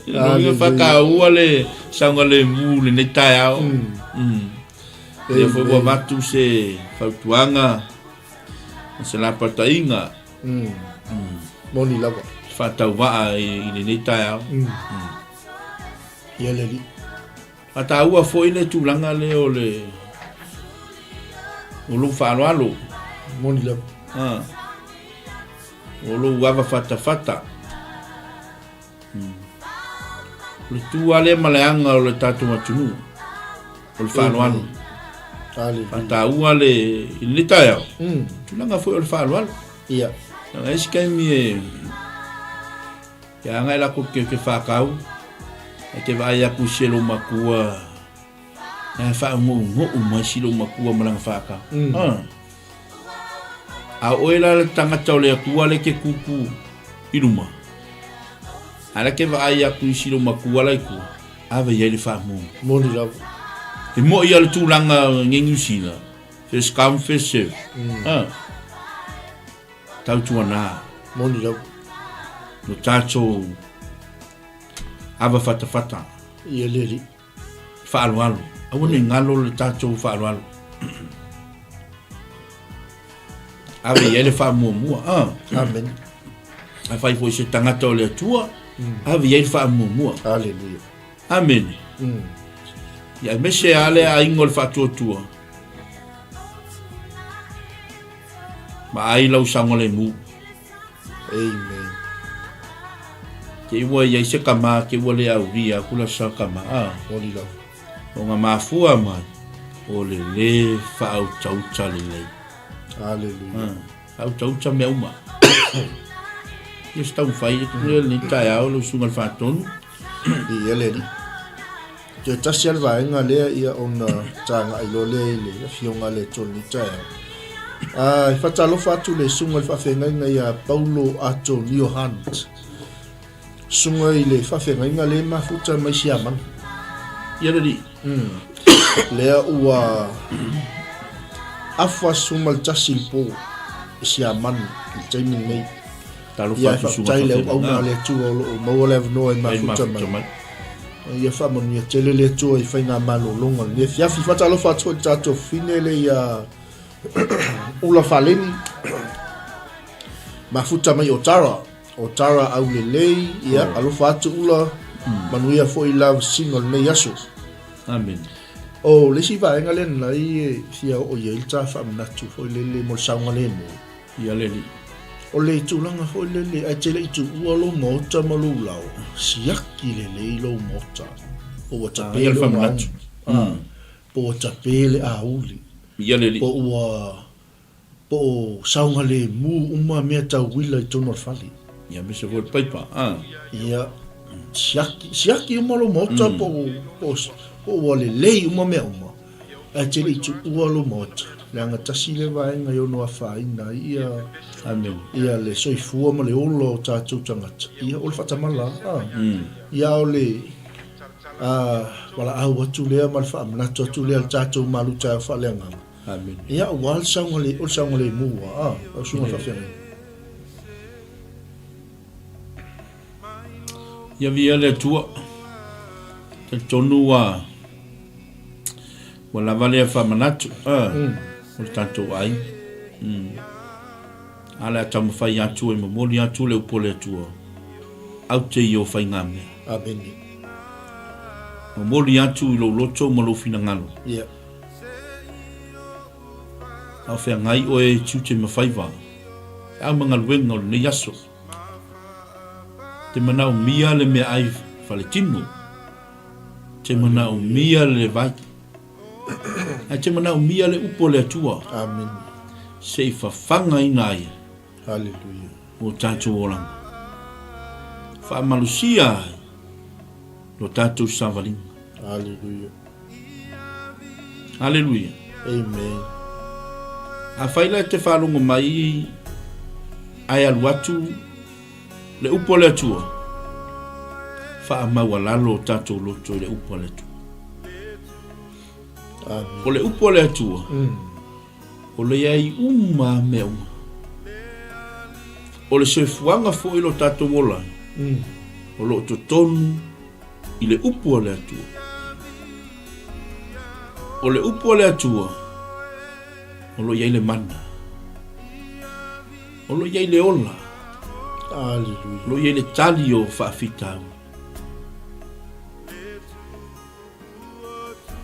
No inga whakaua le saunga le mū le nei tae ao. Mm. Mm. Ia fo ua vatu se fautuanga, se lapataiga. Mm. Moni lava. Faatauvaa i lenei taeao. Mm. Ia le alii. A taua foi le tulaga lea o le o lou faaaloalo. Moni lava. Ah. O lou ava fatafata. Mm. O le tu lava lea ma le aga o le tatou atunuu. O le faaaloalo. Faataua le i lenei taeao. Mm. Tulaga foi o le faaaloalo. Ia. Leaga e isi taimi e ke agai lakou ke ke whakau e te vaai aku i se lou matua e whaungoungo'u mai si lou matua ma lana whakau. Mm. Ah. A oe la le tangata o le Atua le ke kuku i luma. A la ke vaai aku i si lou matua la i tua. Ave i ai le faamuamua. Moni lava. E moi a le tulaga nge New Zealand, first come first serve. Mm. Ah. Tautuana. Moni lava. No tātou ava fatafata. Ia le alii. Faaaloalo. Aua ne i galo le tātou faaaloalo. Ave i ai le faamuamua. Ah. Amen. Afai foi se tagata o le Atua, ave i ai le faamuamua. Hallelujah. Amene. Mm. Ia aemaise lava le aiga o le faatuatua. Ma ai lau saogalemu. Amen. Te i ua i ai se kama, te ua le aulia aku la sa kama. Ah. Moni lava. O ngā mafua mai, o le lē faautauta lelei. Hallelujah. Ah. Faautauta mea uma. Ia se taumafai atu lea lenei taeao lau Susuga i le Faatonu. Ia le alii. Toe tasi lava le vaega lea ia ona tagai loa lea i le Afioga a le Atua i lenei taeao. E faatalofa atu le Susuga i le Faafeagaiga ia Paulo Atonio Hunt. Susuga i le Faafeagaiga lea e mafuta mai Siamani. Ia le alii. Lea ua afa 11 i le po i Siamani i le taimi lenei. Talofa Ia, atu susuga faafetai i le faafeagaiga. auauna a le Atua o lo o maua le avanoa e E mafuta mafuta mai. mai. Ia faamanuia tele le Atua i faigamalologa o lenei afiafi. Faatalofa atu foi i le tatou fine le ia Ula Faleni, mafuta mai o Tara, o Tara Aulelei, ia alofa atu Ula, manuia foi la vasina o lenei aso. Amen. O le isi vaega lea nanai e fia oo i ai le ta faamanatu foi lele mo le saogalemu. Ia le alii. O le tulaga foi lele, ae te le i tuua lou maota ma lou lao, siaki lelei lou maota, po ua tape Ia le lou faamanatu. auli, po ua tape le auli, Ia le alii. po ua po o saogalemu uma mea tau uila i totonu o le fale. Ia aemaise foi le paipa, a. Ia, siaki, siaki uma lou maota po o, po o, po o ua lelei uma mea uma, ae te le i tuua lou maota. Leaga tasi lea vaega e ono afaina ai ia Amene. ia le soifua ma le ola o tatou tagata, ia o le faatamala a. Ia o le a valaau atu lea ma le faamanatu atu lea i le tatou malu taeao faaleagaga. Amene. Ia aua le saogale, o le saogalemu a, lau susuga i le faafeagaiga. Ia viia le Atua. Talitonu ua ua lava lea faamanatu a mm. o le tatou aiga. Mm. A le a taumafai atu e momoli atu le upu a le Atua. Aute i o faigamea. Amene. Momoli atu i lou loto ma lou finagalo. Yeah. A o feagai oe i tiute ma faiva. Feau ma galuega o lenei aso. Te manaomia le meaai faletino. Te manaomia le vai. Ae te manaomia le upu a le Atua. Amen. Se i fafagaina ai. Hallelujah. O tatou olaga. Faamalusia ai lo tatou savaliga. Hallelujah. Hallelujah. Amen. Afai la e te faalogo mai ae alu atu le upu a le Atua, faamaualalo o tatou loto i le upu a le Atua. Amen. O le upu a le Atua, o le i ai uma a mea uma. O le soifuaga foi lo tatou ola, o lo o totonu i le upu a le Atua. O le upu a le Atua, o lo o i ai le mana. O lo o i ai le ola. Aleluia. O lo o i ai le tali o faafitauli.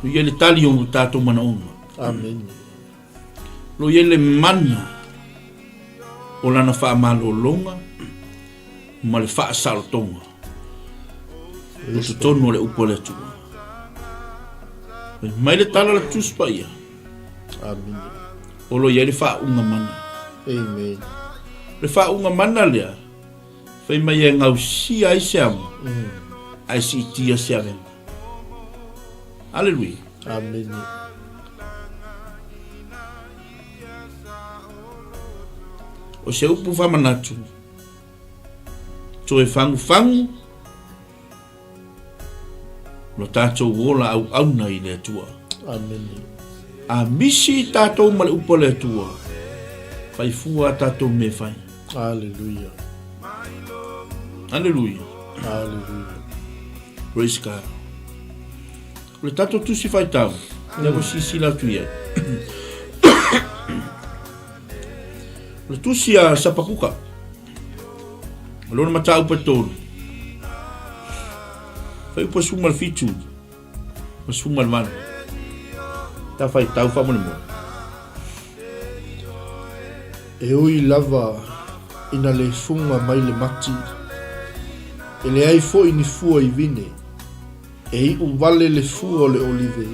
O lo o i ai le tali o tatou manaoga. Amene. O lo o i ai le mana o lana faamalologa ma le faasaolotoga o totonu o le upu a le Atua. Fai mai le tala a le Tusi Paia. Amene. O lo o i ai le faauuga mana. Amen. Le faauuga mana lea, fai mai e gausia ai se amo, ae siitia se avega. Aleluia. Amene. O se upu faamanatu, toe fagufagu lo tatou ola auauna i le Atua. Amene. A misi tatou ma le upu a le Atua, fai fua a tatou mea fai. Aleluia. Aleluia. Aleluia. Praise God. O le tatou tusi faitau, lea ua silasila atu i ai. O le tusi a Sapakuka, o lona mataupu e tolu. Fuaiupu e 17 ma 18. Ta faitau faamolemole. E ui lava ina le fuga mai le mati, e leai foi ni fua i vine. E iʻu wale le fua o le olive,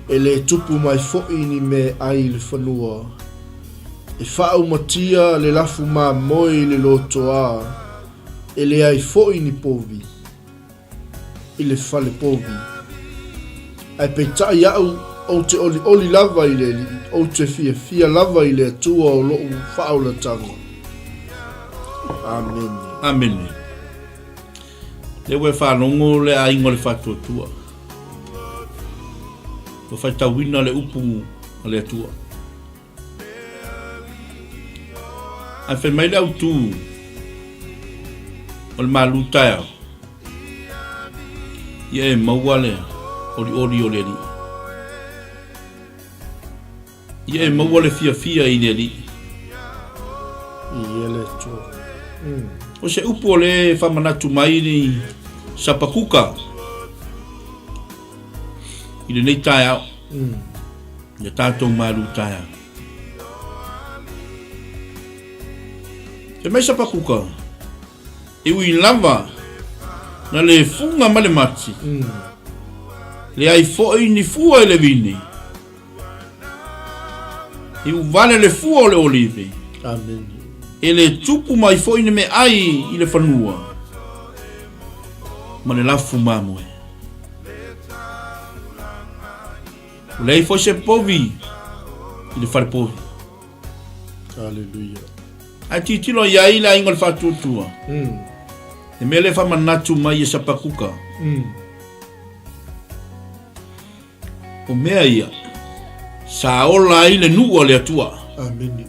e le tupu mai foʻi ni meaʻai i le fanua. E faaumatia le lafu mamoe i le lotoā, e leai foʻi ni povi i le fale povi. Ae peitai aʻu, ou te olioli lava i le Alii, ou te fiafia lava i le Atua o loʻu faaolataga. Amene. Amene. Lea ua e faalogo le aiga o le faatuatua. Ua faitauina le upu a le Atua. Ae fai mai le autu o le malu taeao, ia e maua le olioli o le Alii. Ia e maua le fiafia i le Alii. Ia le Atua. O se upu o le faamanatu mai ni Sapakuka i lenei taeao. Ia tatou malu taeao. Fai mai Sapakuka, e ui lava na le fuga ma le mati, leai foi ni fua i le vine, I uvale le fua o le olive. Amene. E le tupu mai foi ni meaai i le fanua ma le lafu mamoe. Ua leai foi se povi I le fale povi. Hallelujah. Ae tilotilo i ai le aiga o le faatuatua. Le mea lea e faamanatu mai e Sapakuka. O mea ia, sa ola ai le nuu a le Atua. Amene.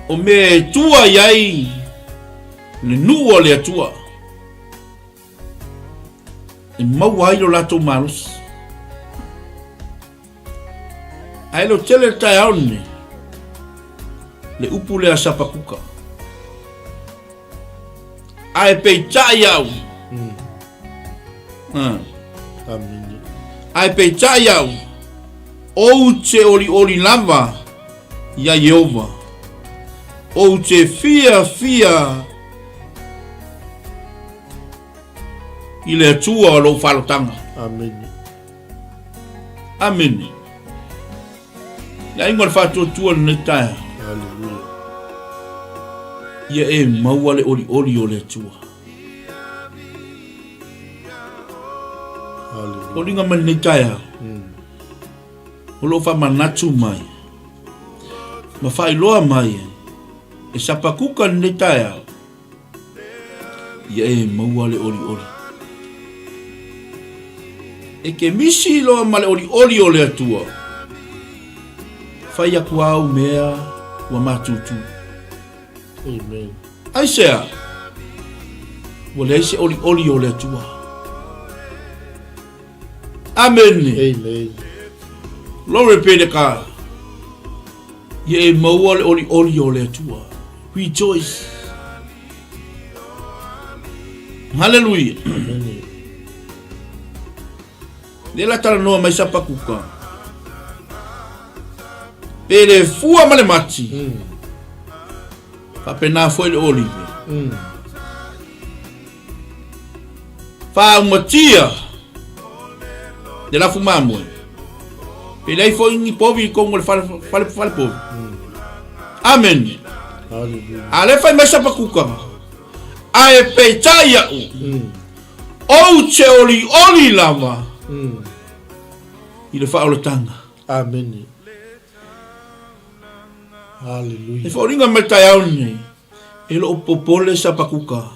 O mea e tua i ai le nuu a le Atua. E maua ai lo latou malosi. Ae le o tele le taeao lenei, le upu lea a Sapakuka. Ae peitai au. Amene. Ae peitai au, ou te olioli lava iā Ieova, ou te fiafia i le Atua o lou falotaga. Amene. Amene. Le aiga o le faatuatua lenei taeao. Hallelujah. Ia e maua le olioli o le Atua. Hallelujah. Oliga mai lenei taeao. O lo o faamanatu mai ma faailoa mai e Sapakuka lenei taeao. Ia e maua le olioli. E ke misi loa ma le olioli o le Atua. Fai aku au mea ua matutu. Amen. Aisea? Ua leai se olioli o le Atua. Amene. Amen. Glory be to God. Ia e maua le olioli o le Atua. Rejoice. Hallelujah. Amen. Le la talanoa mai Sapakuka. Pe le fua ma le mati. Faapena foi le olive. Faaumatia le lafu mamoe. Pe leai foi ni povi i totonu o le fale, fale, fale povi. Amen. Hallelujah. A le fai mai Sapakuka. Ae peitai au. Ou te olioli lava i le faaolataga. Amene. Hallelujah. E foliga mai le taeao lenei, e loo popole Sapakuka.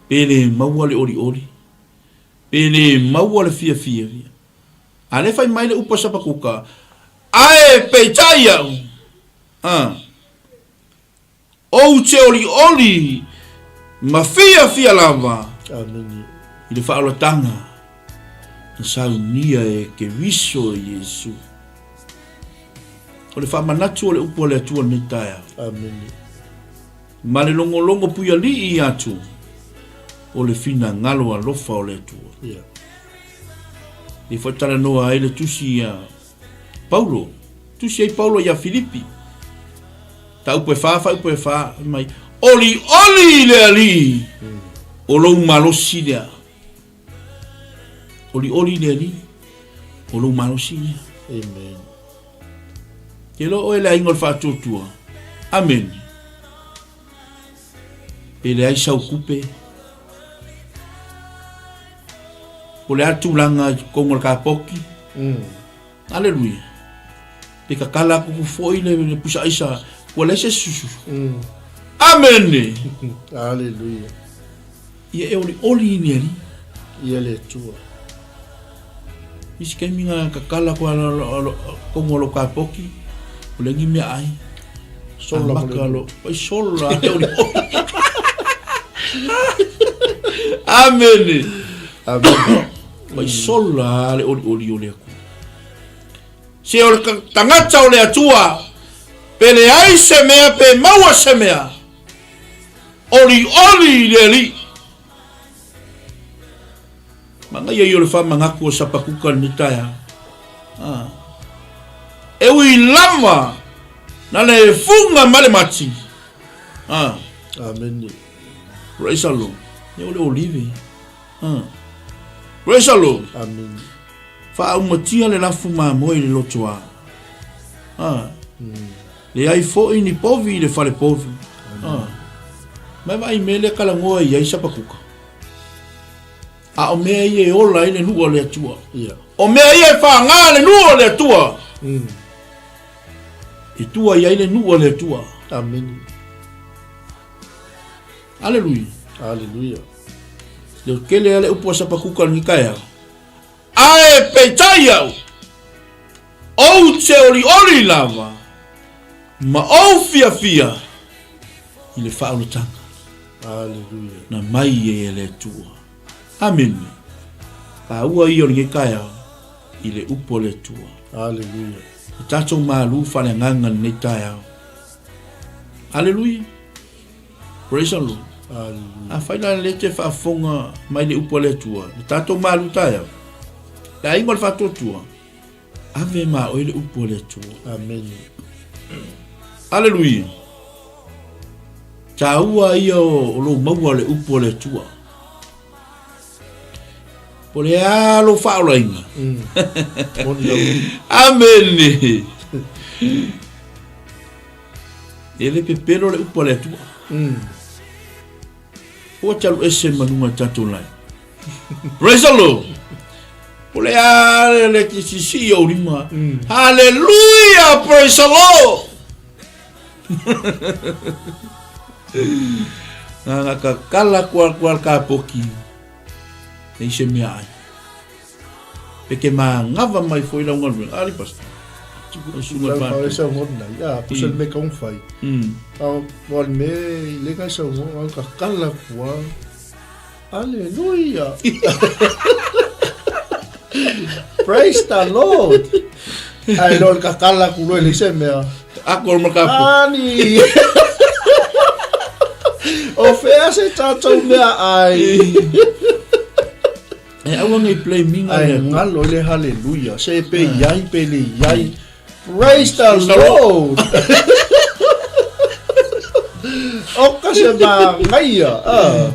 Pe le maua le olioli, pe le maua le fiafia. A le fai mai le upu a Sapakuka, ae peitai au, a, ou te olioli ma fiafia lava Amene. i le faaolataga na saunia e Keriso Iesu. O le faamanatu o le upu a le Atua lenei taeao. Amene. Ma le logologo puialii atu o le finagalo alofa o le Atua. Yeah. E foi talanoa ai le tusi ia Paulo, tusi ai Paulo ia Filipi. Taupu e wha, whaupu e wha, mai, oli oli le alii, o lou malosi lea. Oli oli le alii, o lou malosi lea. Amen. Te iloa oe le aiga o le faatuatua. Amene. Pe leai sau kupe. Po le a tulaga i totonu o le kapoki. Aleluia. Pe kakala aku foi le, le pusa aisa, ua leai se susu. Amene. Aleluia. Ia e olioli i le Alii. Ia le Atua. Isi kaimi nga kakala ko kongo lo kapoki, o le ngi mea ai. Sola mo Amaka lo, pai sola e oli oli. Amene. Amen. Pai sola le oli oli o le Atua. Se o le tagata o le Atua, pe leai se mea, pe maua se mea, Olioli i le Alii. Manaia ia o le faamanatu o Sapakuka lenei taeao. Ah. E ui lava na le fuga ma le mati. Ah. Amene. Praise the Lord. Ia o le olive. Ah. Praise the Lord. Amene. Faaumatia le lafu mamoe i le lotoa. Ah. Leai foi ni povi i le fale povi. Ah. Mai vaai mea lea kalagoa i ai Sapakuka. A o mea ia e ola ai le nuu a le Atua. O mea ia e faga le nuu a le Atua. E tua i ai le nuu a le Atua. Amene. Aleluia. Aleluia. Leo tele ale upu a Sapakuka lenei taeao. Ae peitai au, ou te olioli lava ma ou fiafia i le faaolataga. Aleluia. Na mai ai e le Atua. Amene. Taua ia o lenei taeao i le upu a le Atua. Aleluia. E tatou malu faaleagaga lenei taeao. Aleluia. Praise the Lord. Aleluia. Afai la le te faafofoga mai le upu a le Atua, le tatou malu taeao, le aiga o le faatuatua, ave ma oe le upu a le Atua. Amene. Aleluia. Taua ia o lou maua le upu a le Atua. Po le a lou faaolaina. Amene. E le pepelo le upu a le Atua. Ua te alu ese ma luga o tatou lai. Praise the Lord. Po le a le le sisi o lima. Hallelujah, praise the Lord. Nga ka kala kua kua ka poki. Nei se mea ai. Pe ke mangawa mai foi lau galuega. Ali pastor. Lau fai sau ngona. Ya, pusa le me kaung fai. Au wal me le ngai sau ngona ka kala kua. Hallelujah. Praise the Lord. Ai lord ka kala ku le se mea. Ako ma ka Ani. O fea se tātou mea ai. E aua nei blaming Ai ngalo le hallelujah. Se pe iai pe le iai. Praise the Lord. O ka se ma ngaia. Ah.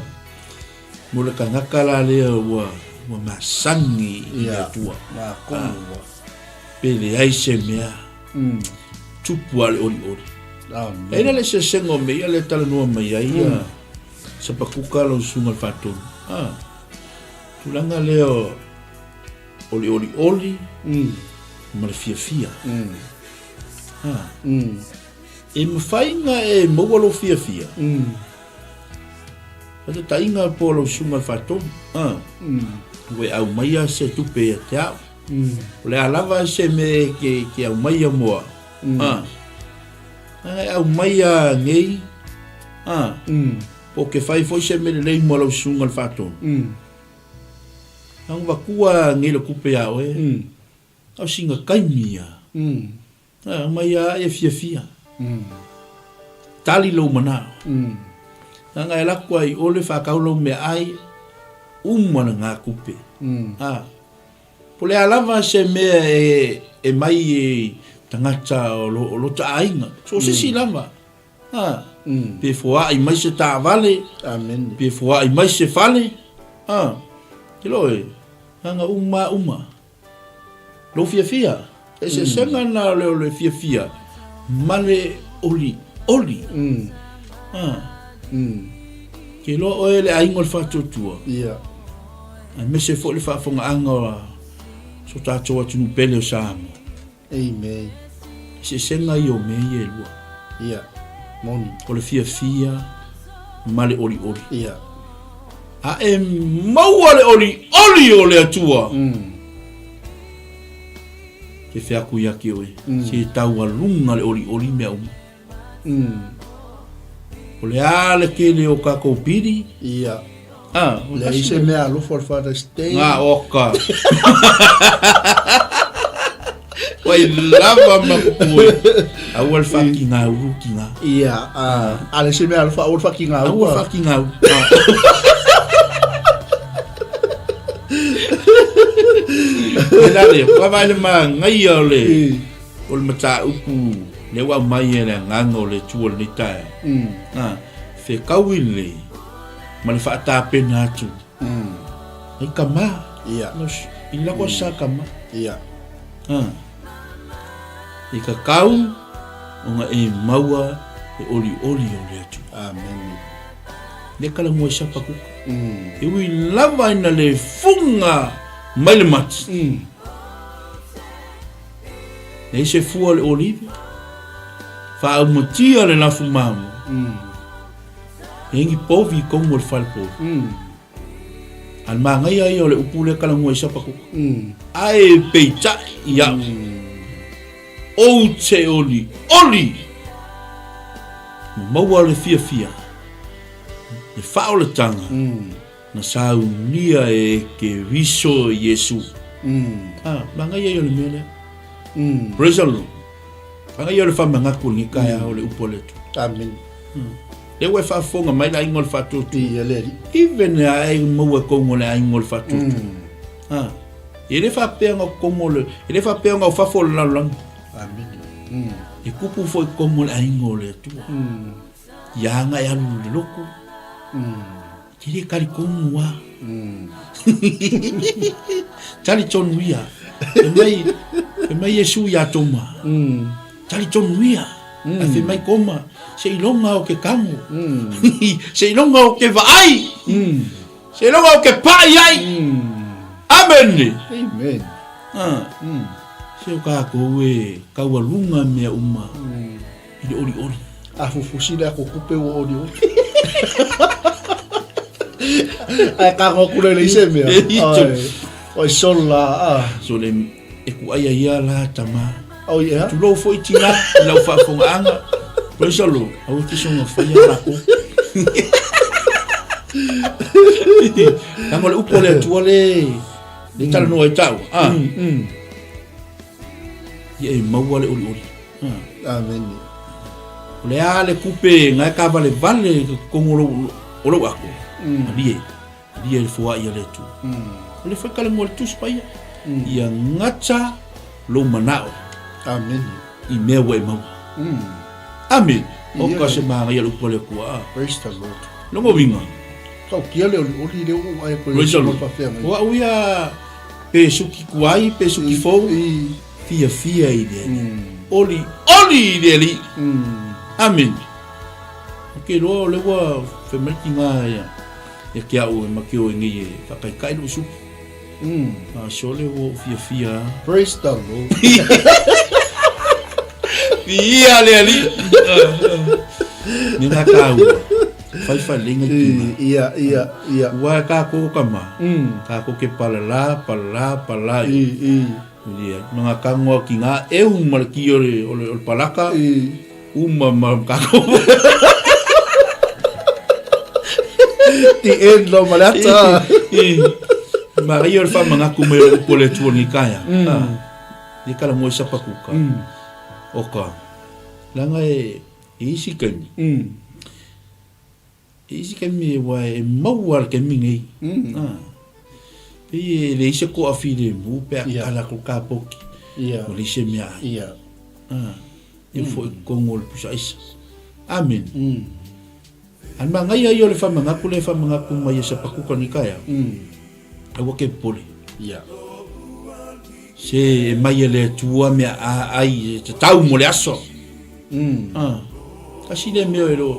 Mo le kangaka la lea ua ua masani i le Atua. Ma konua. Pe leai se mea. Tupu a le olioli. Amen. E ina le sesega o mea ia le talanoa mai ai ia Sapakuka lau susuga le faatonu. Ah. Tulaga lea o le olioli ma le fiafia. Ah. E mafai na e maua lou fiafia. Faataitaiga po o lau susuga le faatonu. Ah. Ua e aumaia se tupe ia te au. O le a lava se mea e ke aumaia mo au. Ah. E aumaia nei. Ah. Po ke fai foi se mea lelei mo lau susuga le faatonu. Ang vatua nei le tupe ia oe. Au singa taimi ia. Aumai a e fiafia. Tali lou manao. Anga e lako ai ole whakau lau mea ai, uma na ngā kupe. Po le a lava se mea e, e mai e tangata o lo, o lo taaiga. So se si lava. Ha. Pe foai mai se taavale. Amen. Pe foai mai se fale. Ha. Ke lo e. Anga uma uma. Lou fiafia. Eseesega na o le o le fiafia ma le olioli. Ha. Ke iloa oe le aiga o le faatuatua. Ia. Aemaise foi le faafogaaga o so tatou atunuu pele o Samoa. Amen. Eseesega ia o mea ia e lua. Ia. Moni. O le fiafia ma le olioli. Ia. A e maua le olioli o le Atua. Ke wheako ia ki oe. Se taualuga le olioli mea uma. O le a le kele o kakou pili. Ia. Ah, Leai se mea alofa o le Father's Day. Ngā oka. Wai lava ma kuku e. Aua le whaki ngā uru ki ngā. Ia, a le se mea alofa, aua le whaki ngā uru. Aua le whaki ngā uru. E la le, kua vai le māngaia o le, o le mataupu le ua aumai e le agaga o le Atua i lenei taeao. Whekaui lelei ma le faatapena atu. Ai kama. Ia. I lako sa kama. Ia. Ha. I ka kau o nga e maua e oli oli o le atu. Amen. Lea talanoa i sapa kuka. E ui lava ina le fuga mai le mati. Leai se fua o le olive, faaumatia le lafu mamo. Leai ni povi i tonu o le fale povi. A le manaia ia o le upu lea talanoa i sapa kuka. Ae peitai ia'u. Ou te oli oli ma maua le fiafia le faaolataga na saunia e Keriso Iesu. Ah, manaia ia o le mea lea. Praise the Lord. Manaia ia o le faamanatu o lenei taeao o le upu a le Atua. Amen. Lea ua e faafofoga mai le aiga o le faatuatua. Ia le Alii. Even a e maua e tonu o le aiga o le faatuatua. Ah. E le faapea na o totonu o le, e le faapea na o fafo o le lalolagi. Amene. E tupu foi i totonu o le aiga o le Atua. Ia aga e alu i le lotu. Te le talitonu lava. Talitonu ia. Fai mai, fai mai Iesu ia Toma. Talitonu ia. Ae fai mai Toma, seiloga o ke kago. Seiloga o ke vaai. Seiloga ou ke paʻi ai. Amene. Amen. Ah. Se o kākou e kaualuga mea uma i le ʻoliʻoli. A fufusi le ako kupe ua ʻoliʻoli. Ae kago aku le leise mea. Ai. Oi sol la. Ah. So le e kuʻai ai ia la tama. Oh yeah. Tulou foi tina i lau faafogaaga. Praise the Lord. Aua te soga faia lako. Leaga o le upu a le Atua le le talanoa ai taua. Ah. Ia e maua le olioli. Ah. Amen. O le a le kupe ngai ka vale vale kongo lo o lou ako. Malie. Alia le foai a le Atua. O le whaikale mo le Tusi Paia. Ia gata lou manao. Amen. I mea ua e maua. Amen. O ka se māngaia le upu a le Atua. Praise the Lord. Longa uiga. Tautia le olioli lea ua ou ae koe Praise the Lord. O au ia pe suki kuai pe suki fou. Fiafia i le Alii. Oli oli i le Alii. Amen. Ou te iloa o lea ua fai mai le tiga ia. Ia te au e make o e nei e whakaikai lou suki. Ah, sole ua ou fiafia a. Praise the Lord. Viia le Alii. Me ngā kāua. Whai whalenga i tina. Ia, ia, ia. Ua kākou ka ma. Kākou ke palala, palala, palala. I, i. Ia, ma ngā kangoa ki ngā eu ma le ki o le, o le, o le palaka. I. Uma ma kākou. The end lo ma le ata. I. Ma ia o le whamangaku mai o upu o le Atua ni kaea. Ni kala moe sapa kuka. O ka. Langa e, e isi kaimi. E isi kaimi e wa e maua le kaimi nei. Ah. Pei e leai se koa filemu pe a kala ko ka poki. Ia. O leai se mea ai. Ia. Ah. E foi kongo le pusa aisa. Amen. An mangaia ia o le whamangaku le whamangaku mai e sapakuka ni kaea. Aua ke popole. Ia. Se e mai e le Atua mea a ai e tatau mo le aso. Ah. Kasi le mea e lo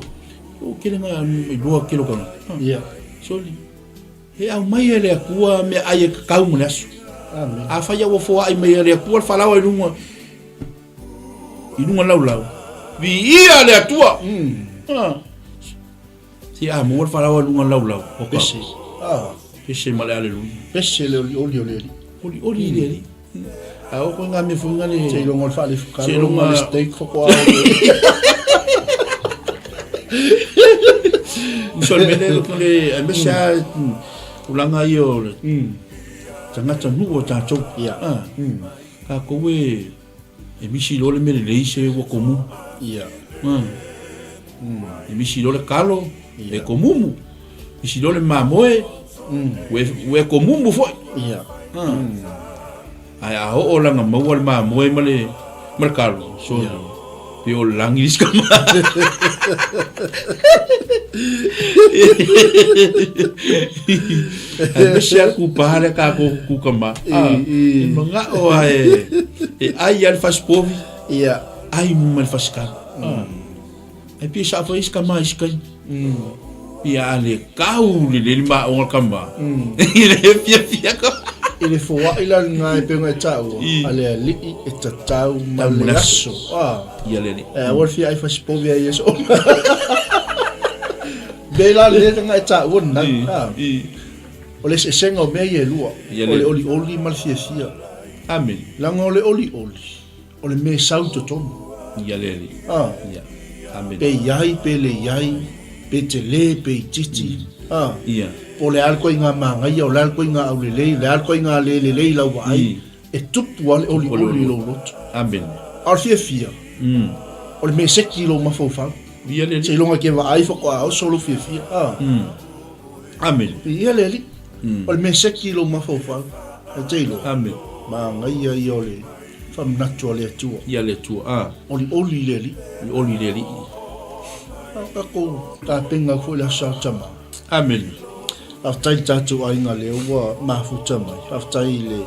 o kele nga i loa kelo kanga. Ah. Ia. Soli. E au mai e le Atua mea ai e kakau mo le aso. Amen. A whai au foai mai e le Atua le whalawa i lunga i lunga laulau. Viia le Atua. Ah. Si a mo le falaoa i luga laulau o ka. Pese. Ah. Pese ma le aleluia. Pese le olioli o le Alii. Olioli i le Alii. A o koe ngā mea foi ngā le... Seiloga o le faalefukalo Seiloga- ma le steak faatoa o Uso le mea lea ko le aemaise lava tulaga ia o le tagata nuu o tatou. Ia. Ah. Tatou e E misi loa le mea lelei se ua komumu. Ia. E misi loa le kalo, e komumu. Misi loa le mamoe, ua e komumu foi. Ia. Ae a oo laga maua le mamoe ma le ma le kalo, so pe o le lagi le isi kama. Aemaise a kupa le kākou kukama. E manga'o a e e ai a le fasipovi. Ia. Ai ma le fasikalo. Ai pei sa fai isi kama isi kai. Ia a le kau le le ma o kama. I le fia fia ko. I le foai la lena e pei ona e taua, a le alii e tatau ma le aso. Ah. Ia le alii. E aua le fia ai fasipovi ai i aso uma. Mea la lea na e taua lena. Ah. O le eseesega o mea ia e lua, o le olioli ma le fiafia. Amen. Leaga o le olioli, O le mea e sau i totonu. Ia le Alii. A. Ia. Amene. Pe i ai, pe le i ai, pe tele, pe itiiti. A. Ia. Po o le a le koiga magaia, o le a le koiga aulelei, o le a le koiga le lelei i lau vaai, e tupu lava le olioli i lou loto. Amene. A o le fiafia, o le mea e seki i lou mafaufau. Ia le Alii. Seiloga e te vaai faatoa oso lou fiafia. A. Amene. Ia le Alii. O le mea e seki i lou mafaufau, e te iloa. Amene. Magaia ia o le. Faamanatu a le Atua. Ia le Atua, a. Olioli le Alii. Olioli le Alii. A o tatou tapena foi le Aso Sa Tama. Amene. Faafetai i le tatou aiga lea ua mafuta mai. Faafetai i le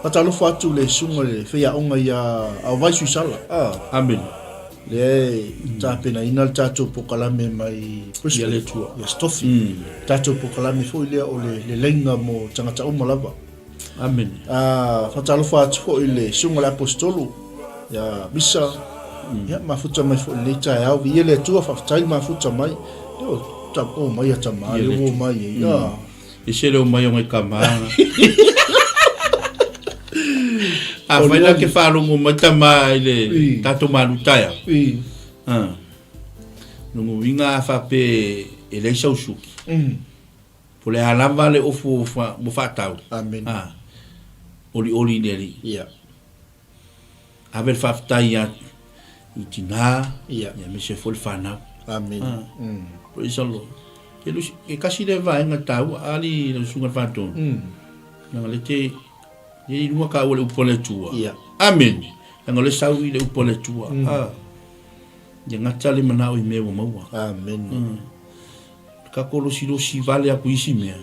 faatalofa atu le susuga i le faiaoga ia Aovai Suisala. A. Amene. Lea e tapenaina le tatou pokalame mai Brisbane. Ia le Atua. Ia Stofi. Tatou pokalame foi lea o le leleiga mo tagata uma lava. Amene. A, faatalofa atu foi i le Susuga i le Aposetolo ia Misa, ia mafuta mai foi i lenei taeao. Viia le Atua, faafetai le mafuta mai. Ia o ta o mai a tama le ua mai ai. Ia. E se le o mai o ngai tama. A fai la ke whalongo mai tama i le tatou malu taeao. Ah. Longo winga a whape e lei sausuki. Po le a lava le ofu ua faatau. Amene. A, olioli i le Alii. Ia. Ave le faafetai ia i tinā. Ia. Ia aemaise foi le fanau. Amene. A, praise the Lord. Ke lusi, ke kasi le vaega taua ali lau susuga i le Faatonu. Leaga le te, le i luga ka ua le upu a le Atua. Ia. Amene. Leaga o le sau i le upu a le Atua. A, ia gata le manao i mea ua maua. Amene. Ka losilosi vale aku i isi mea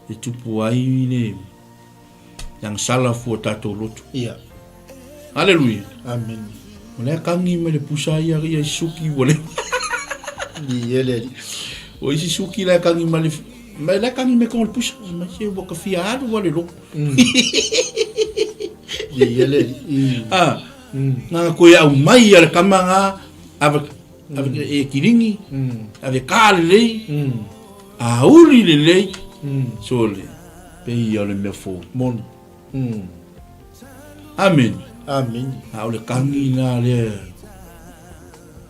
e tupu ai le agasala fua tatou loto. Ia. Aleluia. Amen. O lea kagi mai le pusa ia ia suki ua le. Ia le ali. O isi suki la kagi mai le mai la kagi me ko le pusa mai se ua ka fia alu wale lo. Ia le ali. Ah. Nga koe au mai ia le kama nga ava Ave e kiringi, ave ka lelei, a uli lelei, sole, pe ia o le mea fou. Moni. Amen. Amen. A o le kagi na lea,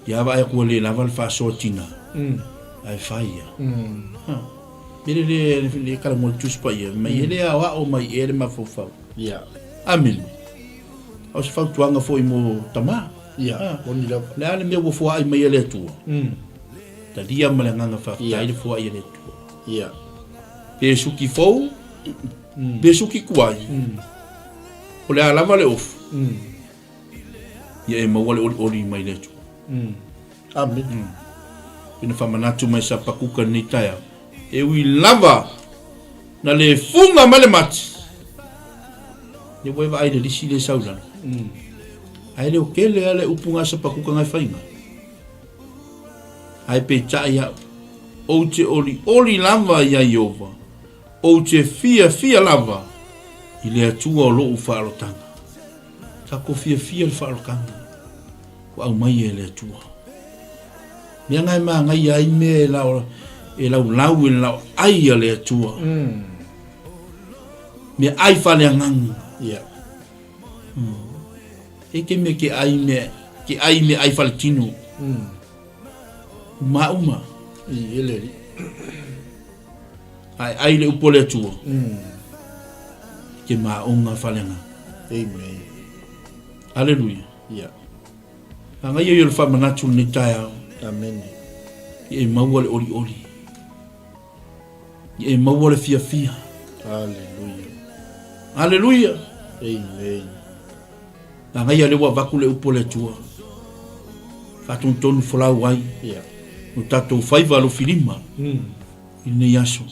ia vaai aku ua le lava le faasoa tina, ae fai ia. Ha. Mele le, le kala mo le Tusi Paia, mai e le aoao mai e le mafaufau. Ia. Amen. A o se fautuaga foi mo tama. Ia, moni lava. O le a le mea ua foai mai e le Atua? Talia ma le agaga faafetai le foai e le Atua. Ia. Pe suki fou, pe suki kuai, o le a lava le ofu, ia e maua le olioli mai le Atua. Amene. Pei ona faamanatu mai Sapakuka i lenei taeao, e ui lava na le fuga mai le mati, lea ua e vaai i le lisi lea e sau i lalo. Ae le o kele lava le upu ga Sapakuka ga e faiga. Ae peitai au, ou te olioli lava iā Ieova, ou te fiafia lava i le Atua o lou faaolotaga. Tatou fiafia i le faaolotaga ua aumai e le Atua. Mea ga e magaia ai mea e lau, e laulau i le laoai a le Atua. Mea ai faaleagaga. Ia. E ke mea ke ai mea, ke ai mea ai faletino. Uma uma. I ele ali. Ae ai le upu a le Atua. Ke maonga faleagaga. Amen. Aleluia. Ia. Magaia ia o le faamanatu i lenei taeao. Amene. Ia e maua le olioli. Ia e maua le fiafia. Aleluia. Aleluia. Amen. Magaia lea ua avatu le upu a le Atua. Faatonutonu folau ai. Ia. O tatou faiva alofilima. I lenei aso.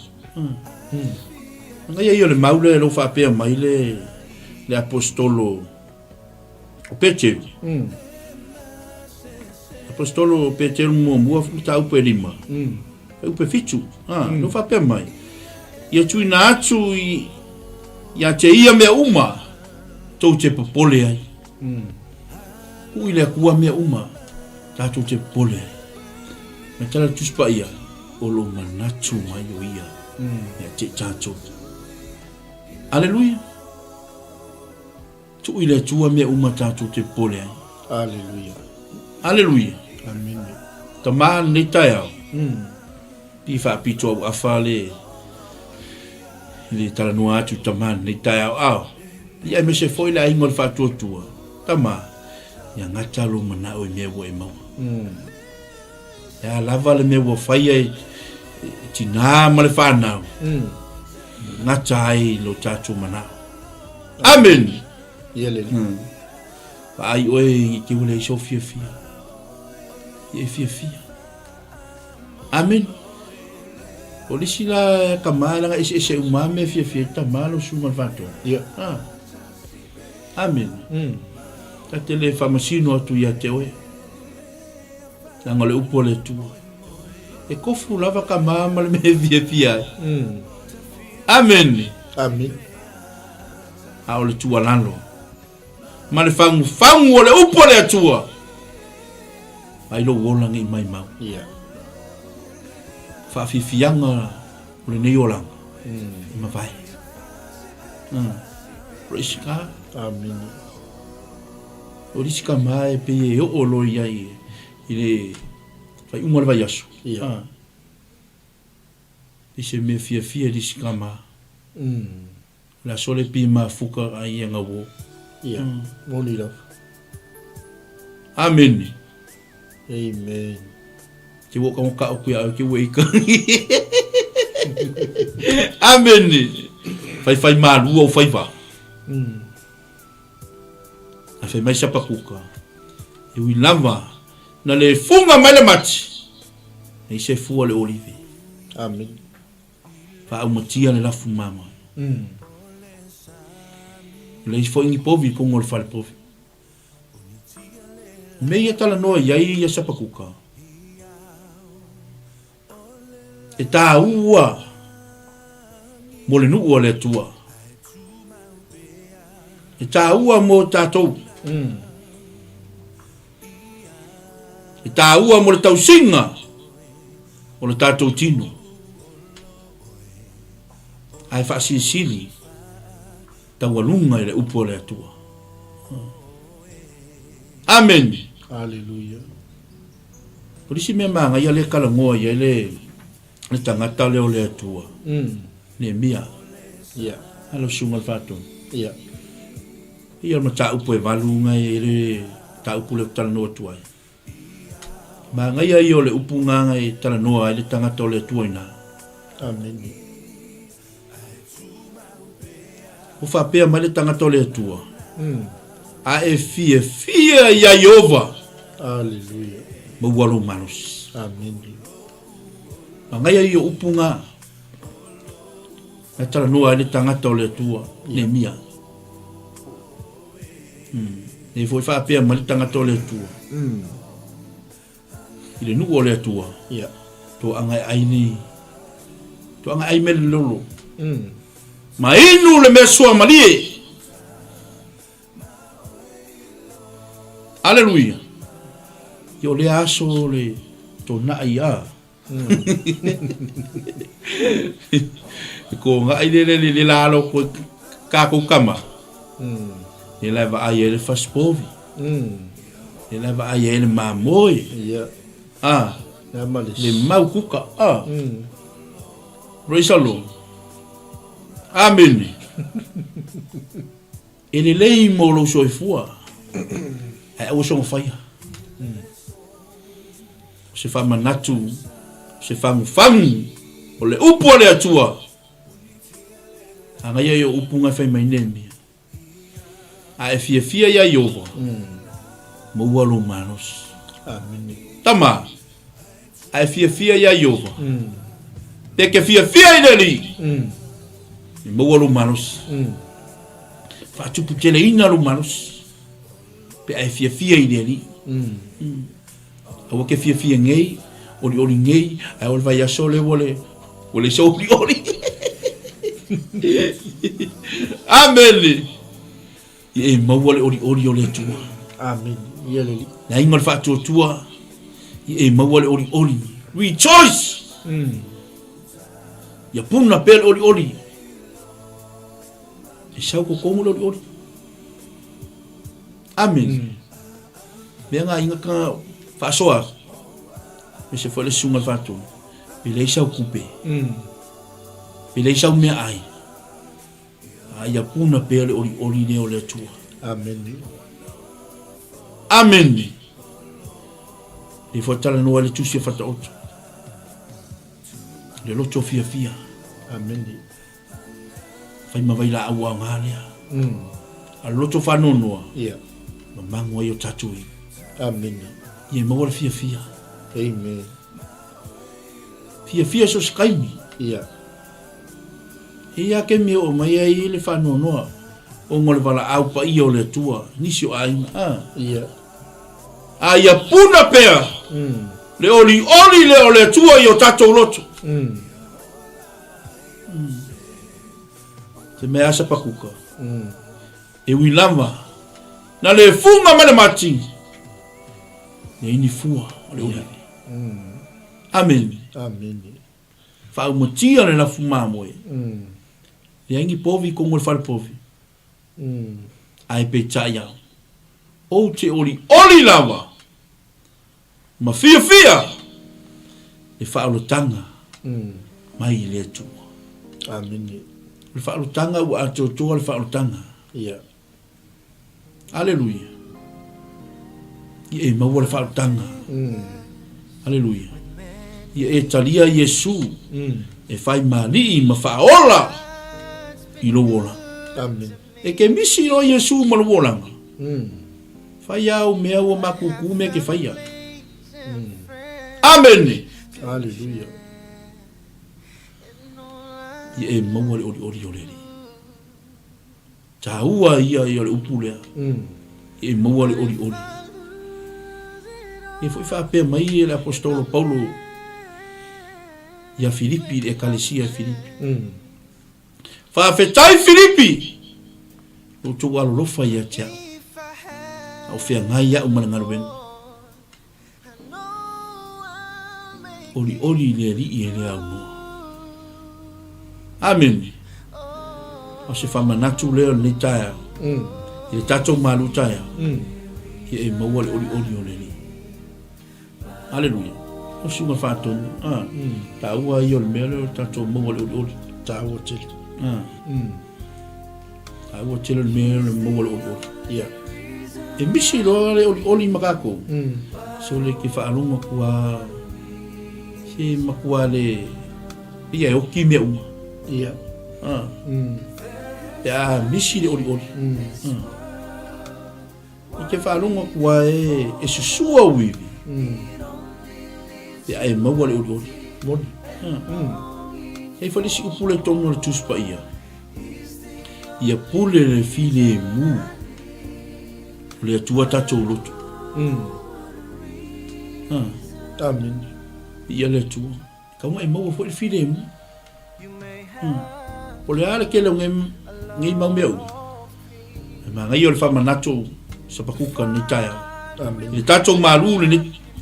Magaia ia o le mau lea e lou faapea mai le le aposetolo o Peteru. Aposetolo o Peteru muamua mataupu e lima. Fuaiupu 7, a, mm. faapea mai, ia tuuina atu i, ia te ia mea uma, tou te popole ai. Mm. Tuu i le Atua mea uma, tatou te popole ai. Ma tala le Tusi Paia, o lo manatu mai o ia, mm. ia te tatou. Aleluia. Tuu i le Atua mea uma tatou te popole ai. Aleluia. Aleluia. Amene. Tama lenei taeao. Mm. Pi faapito au afa le le talanoa atu tama lenei taeao ao. Ia aemaise foi le aiga o le faatuatua. Tama, ia gata lou manao i mea ua e maua. Mm. E a lava le mea ua faia e, e tinā ma le whānau. Mm. Gata ai lo tātou manao. Amen. Ia le. Mm. Vaai oe i te ua leai sou fiafia. Ia e fiafia. Amen. O le isi la tama leaga eseese uma lava mea e fiafia ai tama lau susuga i le faatoa. Ia. Ah. Amen. Mm. Ta te le faamasino atu ia te oe. Leaga o le upu a le Atua. E kofu lava tama ma le mea e fiafia ai. Mm. Amen. Amen. A o le tuualalo ma le fagufagu o le upu a le Atua, ai lou ola nei maimau. Ia. Faafiafiaga o lenei olaga mm. e mavae. Mm. Praise God. Amen. O le isi tama e pei e oo loa i ai i le faaiuga o le vaiaso. Ia. Ah. I se mea fiafia i le isi tama. Mm. O le aso le pi mafuka ai ia ngau o. Ia, moni lava. Amene. Amen. Te ua ka ka oku ia au ke ua ika. Amene. Fai fai malua o fai va. Mm. A fai mai Sapakuka. E ui lava na le funga mai le mati. Nei se fua le olive. Amen. Faaumatia le lafu mama. O le isi foi ni povi i koga o le fale povi. O mea ia talanoa i ai ia Sapakuka, e tāua mo le nuu a le Atua. E tāua mo tātou. E tāua mo le tausiga o le tātou tino. Ae faasilisili taualuga i le upu a le Atua. Amen. Aleluia. O le isi mea manaia lea e talanoa i ai le, le tagata lea o le Atua. Mm. Nehemia. Yeah. A lau susuga i le faatonu. Yeah. Ia o le mataupu e valu ngai e le mataupu lea ou te talanoa atu ai. Manaia ia o le upu gagae e talanoa ai le tagata o le Atua ina. Amene. Ua faapea mai le tagata o le Atua. Mm. A e fiafia iā Ieova. Aleluia. Maua lou malosi. Amene. Manaia ia o upu gā. E talanoa ai le tagata o le Atua, Nehemia. Mm. E foi faapea mai le tagata o le Atua. Mm. I le nuu o le Atua. Yeah. Toaga e ai ni. Toaga e ai mele lolo. Mm. Ma inu le mea sua malie. Aleluia. Ia o lea aso le tonai a. Ko ngai le le le la lo ko ka ko kama. Le la va ai le fas povi. Le la va ai le mamoe. Yeah. Ah. Le malis. Le mau kuka. Ah. Praise the Lord. Amen. E lelei mo lou soifua, ae aua soona faia. O se faamanatu, o se fagufagu, o le upu a le Atua. Agaia ia o upu ngai fai mai nei mea. A e fiafia ia Ieova, maua lou malosi. Amene. Tama, a e fiafia ia Ieova, pe ke fiafia i le Alii, e maua lou malosi. Faatuputeleina lou malosi, pe a e fiafia i le Alii. Aua ke fiafia nei, Olioli nei, ae o le vaiaso lea ua le, ua leai se olioli. Amene. Ia e maua le olioli o le Atua. Amene. Ia le Alii. Le aiga o le faatuatua, ia e maua le olioli. Rejoice! Ia puna pea le olioli. E sau totonu le olioli. Amene. Mea ngā inga ka faasoa atu. Me se foi le susuga le faatonu. Pe leai sau kupe. Pe leai sau meaai. A ia puna pea le olioli lea o le Atua. Amene. Amene. E foi talanoa ai le tusi o Fataoto. Le loto fiafia. Amene. Fai ma vailaau aoga lea. A le loto faanoanoa. Ia. Mamangu ai o tatou ivi. Amene. Ia e maua le fiafia. Amen. Fiafia so se taimi. Ia. E i a kemi e oo mai ai le faanoanoa ona o le valaau paia o le Atua, nisi o aiga, a. Ia. A ia puna pea le olioli lea o le Atua i o tatou loto. Te mea asa pakuka. E ui lava, na le funga ma le mati, e ini fua o le olivi. Amene. Amene. Faaumatia le lafu mamoe. Leai ni povi i kogu o le fale povi. Ae peitai au, ou te olioli lava ma fiafia le faaolataga mai i le Atua. Amene. O le faaolataga ua atoatoa le faaolataga. Ia. Aleluia. Ia e maua le faautaga. Aleluia. Ia e talia Iesu e fai ma Alii ma faaola i lou olaga. Amen. E ke misi loa Iesu ma lou olaga. Fai au mea ua makuku mea ke faia. Amene. Aleluia. Ia e maua le olioli o le Alii. Taua ia ia o le upu lea. E maua le olioli. E foi faapea mai e le aposetolo Paulo ia Filipi, le ekalesia e Filipi. Faafetai Filipi, lo outou alolofa ia te au, a o feagai au ma le galuega. Olioli i le Alii e le aunoa. Amene. O se faamanatu lea o lenei taeao. I le tatou malu taeao. Ia e maua le olioli o le Alii. Aleluia. O susuga faatonu. Ah. Taua ia o le mea lea o le tatou maua le olioli. Taua tele. Ah. Taua tele le mea le maua le olioli. Ia. E misi loa le olioli ma kākou. So le ke faalogo atu a se matua le ia e oki mea uma. Ia. Ah. Pe a misi le olioli. Ah. I ke faalogo atu a e, e susua ou ivi. Pe a e maua le olioli. Moni. E i foi le isi upu lea i totonu o le Tusi Paia. Ia pule le filemu o le Atua tatou loto. Amene. Ia le Atua. Kau mai maua foi le filemu. Po o le a le tele o nei, nei mau mea uma. E manaia o le faamanatu o Sapakuka i lenei taeao. Amene. I le tatou malu i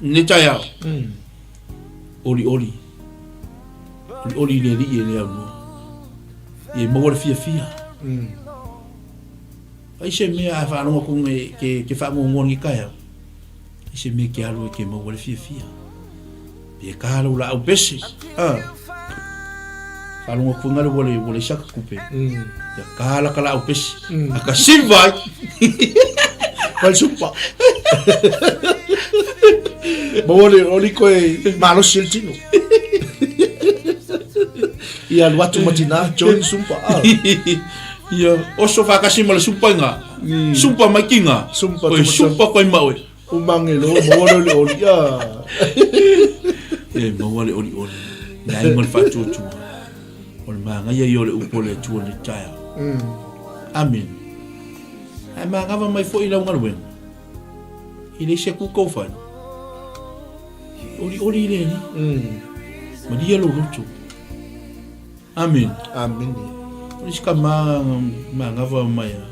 lenei taeao. Olioli. Olioli i le Alii e le aunoa. Ia e maua le fiafia. Ai se mea a faalogo atu ke, ke faagoagoa lenei taeao. Ai se mea ke alu e ke maua le fiafia. Pe ka lou laau pese. Ah. Faalogo atu ngale ua le ua le saka kupe. Ia ka la ka laau pese. A ka siva ai. Wal supa. Maua le oli koe malosi le tino. Ia alu atu ma tina join sumpa. Ah. Ia oso whakasi ma le sumpa inga. Sumpa mai kinga. Sumpa Koe sumpa koe maue. Umange lo maua le oli. Ah. Ia maua le oli oli. Le aiga o le faatuatua. O le magaia ia o le upu o le Atua i le taeao. Amene. Ae magava mai foi i lau galuega. I leai se kuka o fai. Olioli le Alii. Malia lou loto. Amene. Amene. O isi kama magava mai a.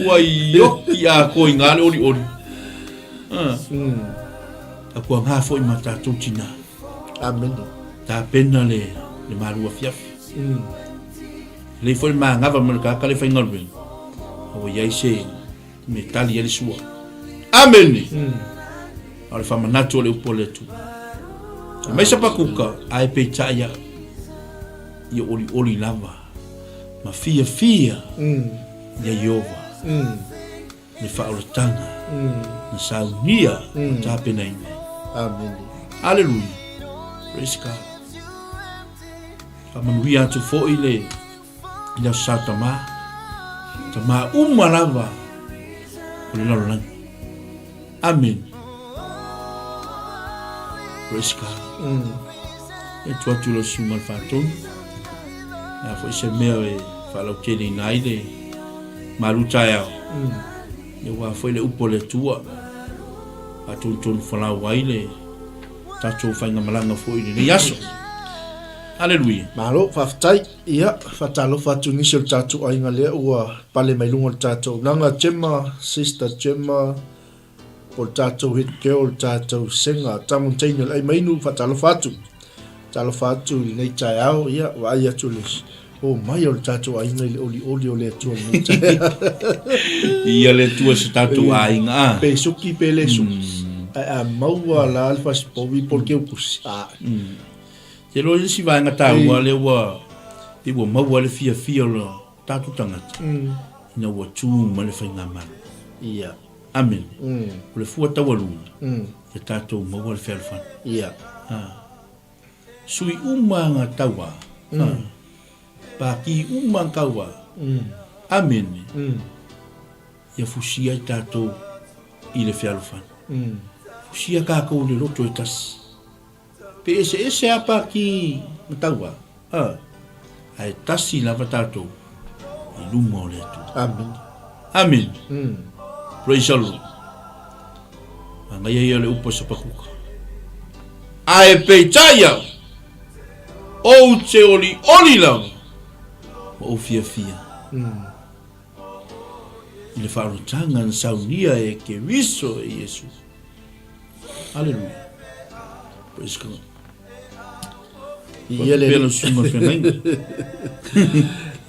Ua ioki a ko i ngā le oli oli. Ah. A kua ngā foi ma tātou tina. Amene. Tā pena le, le malua fiafi. Lei foi magava ma le kaka le whaingaluenga. A ua iai se me tali ai le sua. Amene! A o le faamanatu o le upu a le Atua. E mai Sapakuka, ae peitai au, ia olioli lava ma fiafia ia Ieova le faaolataga na saunia ma tapenaina ai. Amene. Aleluia. Praise God. Faamanuia atu foi le i le Aso Sa Tama, tama uma lava o le lalolagi. Amen. Praise God. E tu atu lau susuga le faatonu. A foi se mea e faalauteleina ai le malu taeao. Ia ua foi le upu a le Atua. Faatonutonu falau ai le tatou faigamalaga foi i lenei aso. Aleluia. Malo, faafetai. Ia, faatalofa atu i nisi o le tatou aiga lea ua pale mai luga o le tatou auaunaga, Gemma, Sister Gemma, o le tatou head girl, le tatou singer, Tamontaine o le Aimainu, faatalofa atu. Faatalofa atu i lenei taeao, ia, vaai atu le o mai o le tatou aiga i le olioli o le Atua i lenei taeao. Ia le Atua se tatou aiga a. Pe suki pe le suki. Ae a maua la le fasipovi po o le keukusi, a. Te iloa le isi vaega taua lea ua pei ua maua ai le fiafia o le tatou tagata ina ua tu mai le faigamalo. Ia. Amene. O le fua taualuga, ia tatou maua le fealofani. Ia. Sui uma nga tauā. Pākī uma nga kauā. Amene. Ia fusia ai tatou i le fealofani. Fusia kākou i le loto e tasi. Pe eseese a pākī ma tauā, ā, ae tasi lava tātou i luma o le Atua. Amene. Amene. Praise the Lord. Manaia ia o le upu a Sapakuka. Ae peitai au, ou te olioli lava ma ou fiafia i le faaolotaga na saunia e Keriso e Iesu. Aleluia. Praise God. Ia le Pela susuga feagaiga.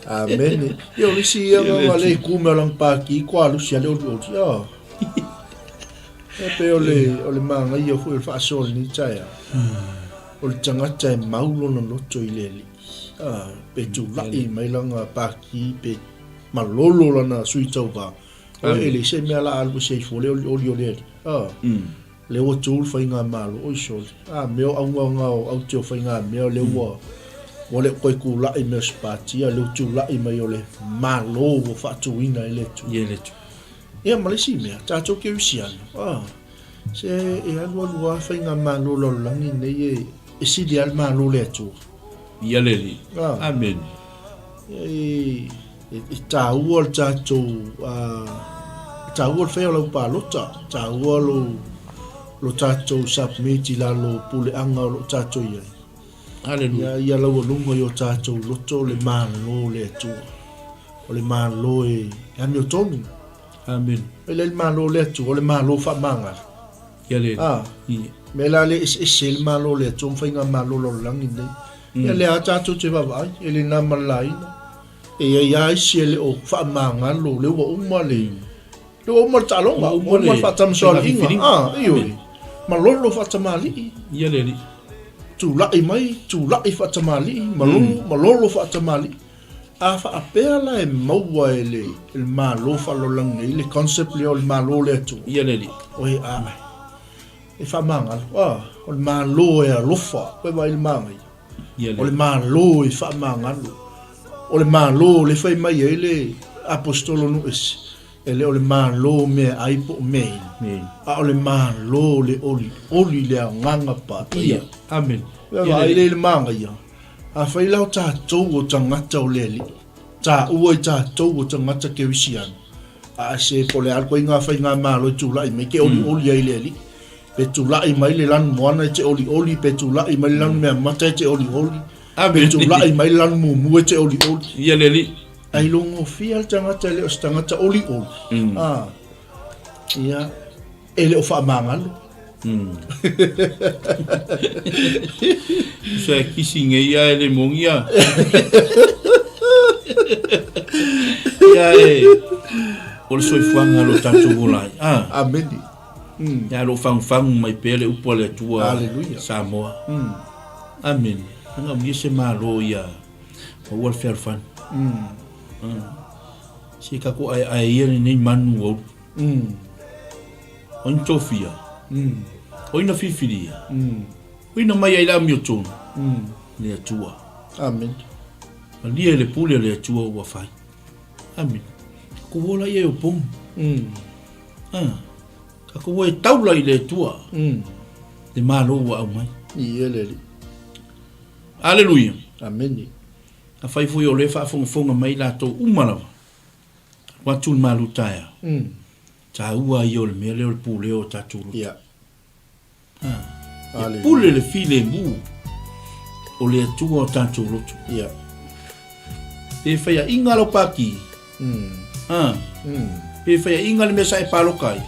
Amene. Ia o le isi ia nga le ku me lang paki ko alu sia le oli oli. Ah. E pe o le o le manga ia foi o le faasoa lenei taeao. O le tagata e mau lona loto i le Alii. Ah, pe tula'i mai lana paki pe malolo lana sui tauva. Oi e leai se mea la alu ese ifo le olioli o le alii. A. Le ua tu le faigamalo, oi sole. A mea o auga o au te o faigamea le ua ua le koe kula'i mai o se pati, a le ua tula'i mai o le Malo ua faatuina e le Atua. Ia le Atua. Ia ma le isi mea, tatou kerisiano, a, se e alualu lava faigamalo lalolagi nei e, e sili lava le Malo o le Atua. Ia le Alii. Amene. E, e taua le tatou, e taua le faia o lau palota, taua lo, lo tatou submit i lalo puleaga o lo o tatou i ai. Hallelujah. Ia, ia laualuga i o tatou loto le Malo o le Atua. O le Malo e, e amiotonu. Amen. E le Malo o le Atua, o le Malo faamagalo. Ia le. Ah. Ia. Mea la le eseese ai le Malo o le Atua ma faigamalo lalolagi nei. Ia lea lava tatou te vaavaai, e le na ma le laina. E i ai lava isi e le o faamagalo, lea ua uma le, lea ua uma le taaloga, ua uma le faatamasoaliiga. Ah, ioe. Malolo faatamalii. Ia le alii. Tulai mai, tulai faatamalii, malolo, malolo faatamalii. A faapea la e maua e le, e le Malo faalalolagi nei le concept lea o le Malo o le Atua. Ia le alii. Oe, a, e faamagalo, a, o le Malo e alofa, koe vaai i le manaia. Ia le. O le Malo e faamagalo. O le Malo le fai mai ai le Aposetolo nuu ese, e le o le Malo meaai po o meainu, a o le Malo le olioli le agaga paia. Amen. Koe vaai lea i le manaia. Afai la o tatou o tagata o le Alii, taua i tatou o tagata kerisiano, A se po o le a le ituaiga faigamalo e tulai mai, e te olioli ai i le Alii. Pe tulai mai le lanu moana e te olioli, pe tulai mai le lanu meamata e te olioli, pe tulai mai le lanu mumu e te olioli. Ia le Alii. Ae ilogofia le tagata e le o se tagata olioli, a, ia, e le o faamagalo. Usa e kisi nei ia e le mogia. Ia e, o le soifuaga lo tatou ola ai. Ah. Ameni. Ia lo fagufagu mai pea le upu a le Atua. Hallelujah. Samoa. Ameni. Anga uia se malo ia maua le fealofani. Se kako ae ae ia lenei manu ua ulu. O ina tofia. O ina filifilia. O ina mai ai le amiotonu. Le Atua. Amen. Malie le pule a le Atua ua fai. Amen. Ko ola ia e opogi. Ah. Ka ua e taula i le Atua. Le malo ua aumai. Ie le Alii. Aleluia. Amene. Afai foi o lea e faafogafoga mai latou uma lava. Alu atu le malu taeao. Taua ia o le mea lea o le pulea o tatou loto. Ia. Ah. E pule le filemu o le Atua o tatou loto. Ia. Pe faiaʻiga lau pākī. Ah. Pe faiaʻiga le mea sa e pāloka ai.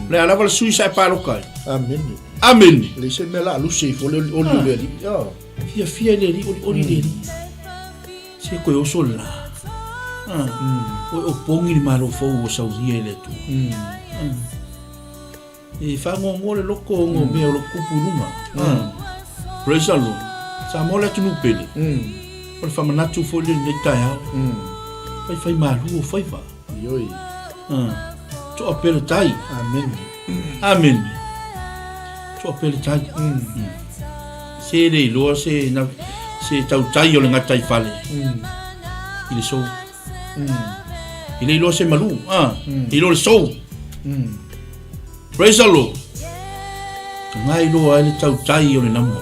Le a lava le sui sa e pāloka ai. Amene. Amene. Leai se mea la lusi ifo le olioli o le Alii. Ah. Fiafia i le Alii, olioli le Alii. Se koe oso le la. Ah. Oe opogi le malo fou ua saunia e le Atua. Ah. E fagoagoa le loko ona o mea o lo o tupu i luga. Praise the Lord. Samoa le atunuu pele. O le faamanatu foi lea i lenei taeao. Faifai malu o faiva. Ioe. Toa pea le tai. Amen. Amen. Toa pea le tai. Se le iloa se, na, se tautai o le gataifale i le sou. E le iloa se malu, ah, e iloa le sou. Praise the Lord. Ka ngai iloa ai le tautai o le namo.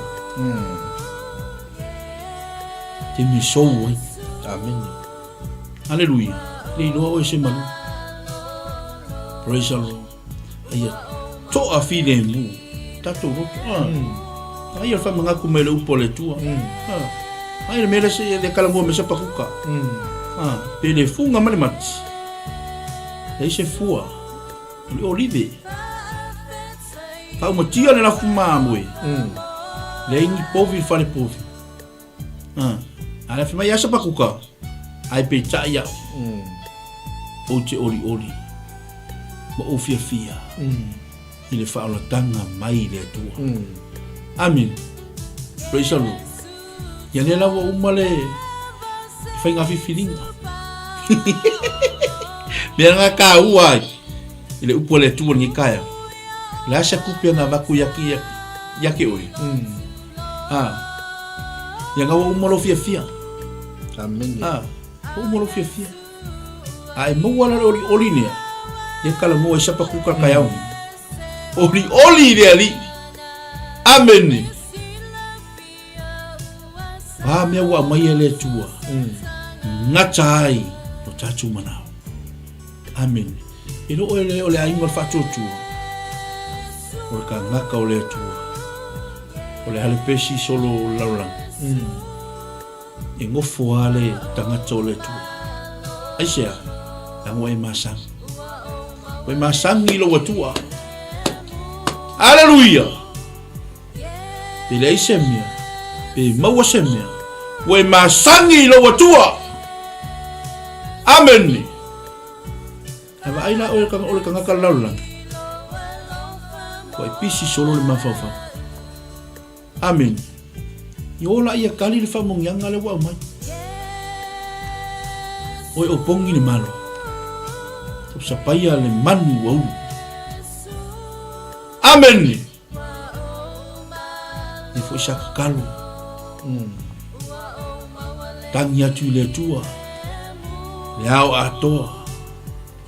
Te mi sou ai. Amen. Hallelujah. Le iloa oe se malu. Praise the Lord. Aia toa filemu. Tatou loto. Ah. Aia le whamangaku mai le upu a le Atua. Ah. Aia le mea le se le kalamua me sa pakuka. Ah. Pe le funga ma le mati. Leai se fua. O le olive. Faumatia le lafu mamoe. Leai ni povi i le fale povi. Ah. A le fai mai ia Sapakuka, ai peitai au. Ou te olioli ma ou fiafia i le faaolataga mai i le Atua. Amene. Praise the Lord. Ia lea la ua uma le faiga filifiliga. Mea nga taua ai i le upu a le Atua lenei taeao. O le a se kupe na avatu ia te ia te oe? Ah. Ia nga ua uma lou fiafia. Amene. Ah. Ua uma lou fiafia. A e maua la le olioli lea, ia talanoa i Sapakuka taeao nei. Olioli le Alii. Amene. O a mea ua aumai e le Atua, gata ai o tatou manao. Amene. E le o le o le aiga o le faatuatua, o le kagaka o le Atua, o le halepesi solo o le lalolagi. E nofo lava le tagata o le Atua. Aisea? Leaga ua e masani. Ua e masani i lou Atua. Aleluia! Pe leai se mea, pe maua se mea, ua e masani i lou Atua. Amene. Ae vaai la oe o le tagata lalolagi, ua e pisi solo le mafaufau. Amene. I ola ia kali le faamanuiaga lea ua aumai. Oe o pogi le malo. Tausapaia le manu ua ulu. Amene. E foi sa tatalo. Tangi atu i le Atua, le ao atoa,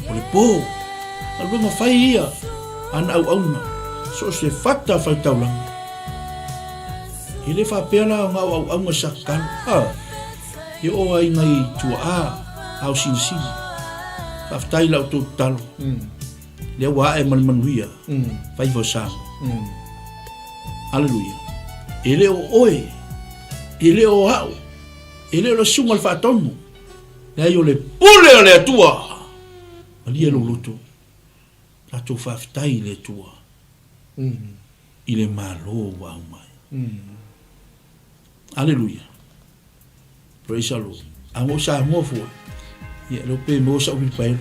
o le pō, galuega fai ia ana auauna, so o se fata fai taulaga. E le faapea la o ngā auauna sa tatalo, a, e oo ai ngai tua'a ao silisili. Faafetai i la outou tatalo. Lea ua ae ma le manuia faiva o Samoa. Aleluia. E le o oe, e le o au, e le o le susuga i le Faatonu. Leai o le pule a le Atua. Malie lou loto. Tatou faafetai i le Atua i le Malo ua aumai. Aleluia. Praise the Lord. A mo Samoa foi, ia leo pe maua sa'u uilipaelo.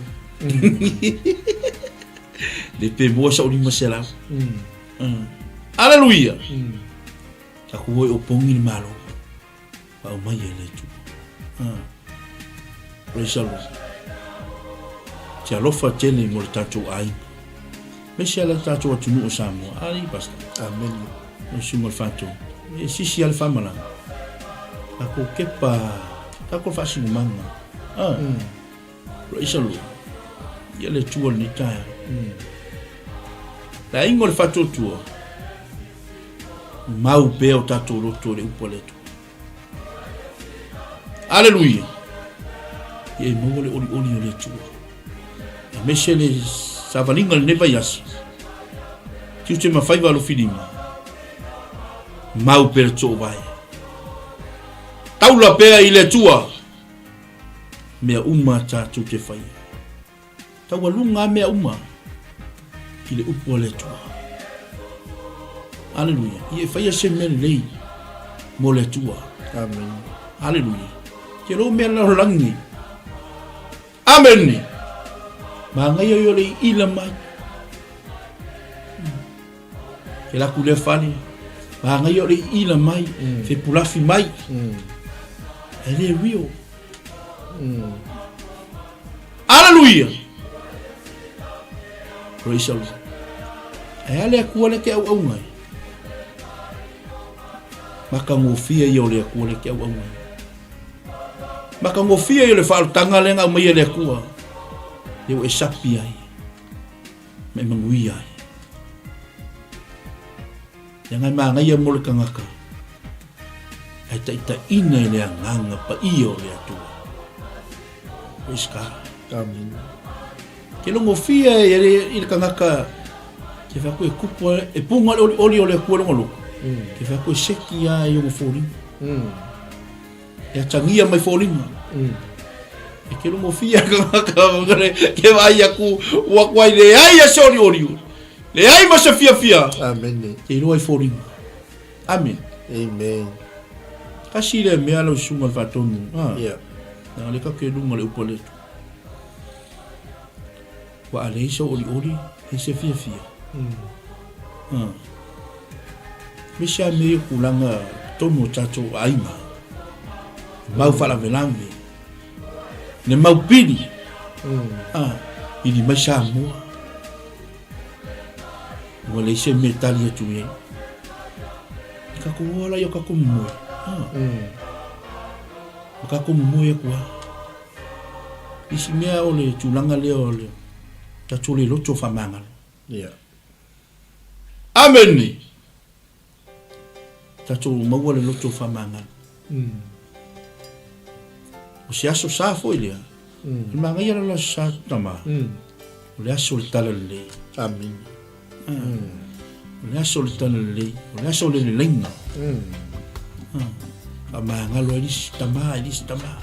Le pe maua sa'u 500. Aleluia. Taku hoi o pongi le Malo. Ua aumai e le Atua. Praise the Lord. Te alofa tele mo le tatou aiga. Aemaise lava le tatou atunuu o Samoa. Alii Pastor. Amen. Lau Susuga i le Faatonu. E sisi lava le faamalama. Tatou kepa, tatou faasinomaga. Ah. Praise the Lord. Ia le Atua lenei taeao. Le aiga o le faatuatua, mau pea o tatou loto i le upu a le Atua. Aleluia! Ia e maua le olioli o le Atua. Aemaise le savaliga i lenei vaiaso. Tiute ma faiva alofilima. Mau pea le toovae. Taula pea i le Atua. Mea uma tatou te faia. Taualuga lava mea uma i le upu a le Atua. Aleluia. Ia e faia se mea lelei mo le Atua. Amen. Aleluia. Te lo mea lalolagi. Amen. Magaia i o le ila mai. Ke laku lea fale. Magaia o le ila mai. Fepulafi mai. E le real. Aleluia! Praise the Lord. Ae a le Atua lea te auauna ai? Matagofie ia o le Atua lea te auauna ai. Matagofie ia o le faaolataga lea na aumaia e le Atua. Lea ua e sapi ai ma e manuia ai. Leaga e manaia mo le tagata ae taitaiina e le Agaga Paia o le Atua. Praise God. Amen. Ke logofia e i le tagata ke wha koe kupu e punga le olioli o le Atua longa loko. Ke wha koe seki a i ongo fōlinga. E atangia mai fōlinga. E ke logofia tagata ke vai aku ua kuai le ai a se olioli. Leai ma se fiafia. Amene. Te iloa i foliga. Amen. Amen. Tasi lea mea lau susuga i le faatonu. Ha. Yeah. Leaga lea tatou te luga le upu a le Atua. Ua a leai sou olioli, leai se fiafia. Ha. Aemaise lava mea ia o tulaga totonu o tatou aiga. Mau faalavelave. Le mau pili. Ha. Pili mai Samoa. Ua leai se mea e tali atu i ai. I tatou oa la ia o tatou momoe. Ha. O tatou momoe atu lava. Isi mea o le tulaga lea o le tatou le loto faamagalo. Yeah. Amene! Tatou maua le loto faamagalo. O se aso sa foi lea. E manaia la le aso sa tama. O le aso o le talalelei. Amen. O le aso o le talalelei. O le aso o le leleiga. Faamagalo ai le isi tama i le isi tama.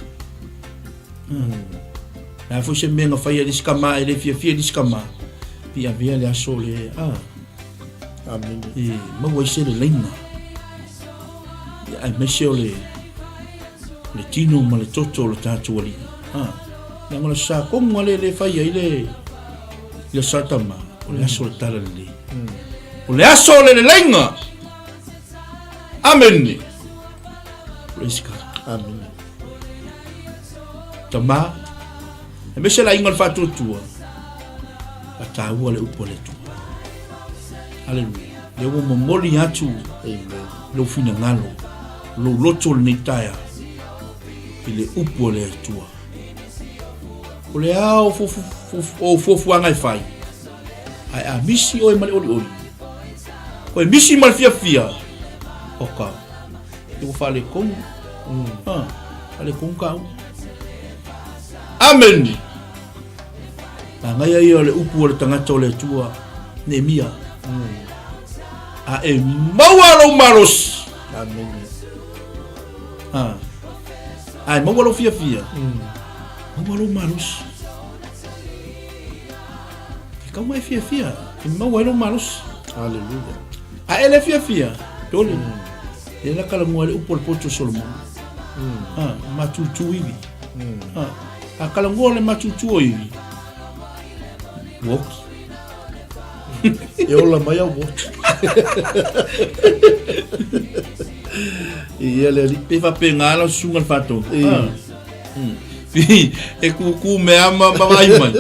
Le a foi se mea na faia e le isi tama e le fiafia e le isi tama. Pei avea le aso le a. Amene. E maua ai se leleiga. Ia, aemaise o le, le tino ma le toto o le tatou Alii. Ha. Leaga o le sa tonu lava lea e fai ai le, le sa tama, o le aso o le talalelei. O le aso o le leleiga. Amene. Praise God. Amene. Tama, aemaise le aiga o le faatuatua, faataua le upu a le Atua. Aleluia. Lea ua momoli atu Amen. lou finagalo, lou loto lenei taeao i le upu a le Atua. O le ao o fuafuaga e fai, ae a misi oe ma le olioli, oe misi ma le fiafia, oka, e ua faaletonu. Ah, faaletonu kāua. Amene! Manaia ia o le upu a le tagata o le Atua, Neemia. A e maua lou malosi. Amene. A, a e maua lou fiafia. Maua lou malosi. E kau mai fiafia, e maua ai lou malosi. Hallelujah. A e le fiafia, tole. E la kala mua le upu o le poto Solomon. A, matutu iwi. A, a kala mua le matutu o iwi. Ua oki. E ola mai au motu. Ia le alii. Pe faapena lau susuga le faatonu. Ah. E kūkū mea ma ma vaai mai.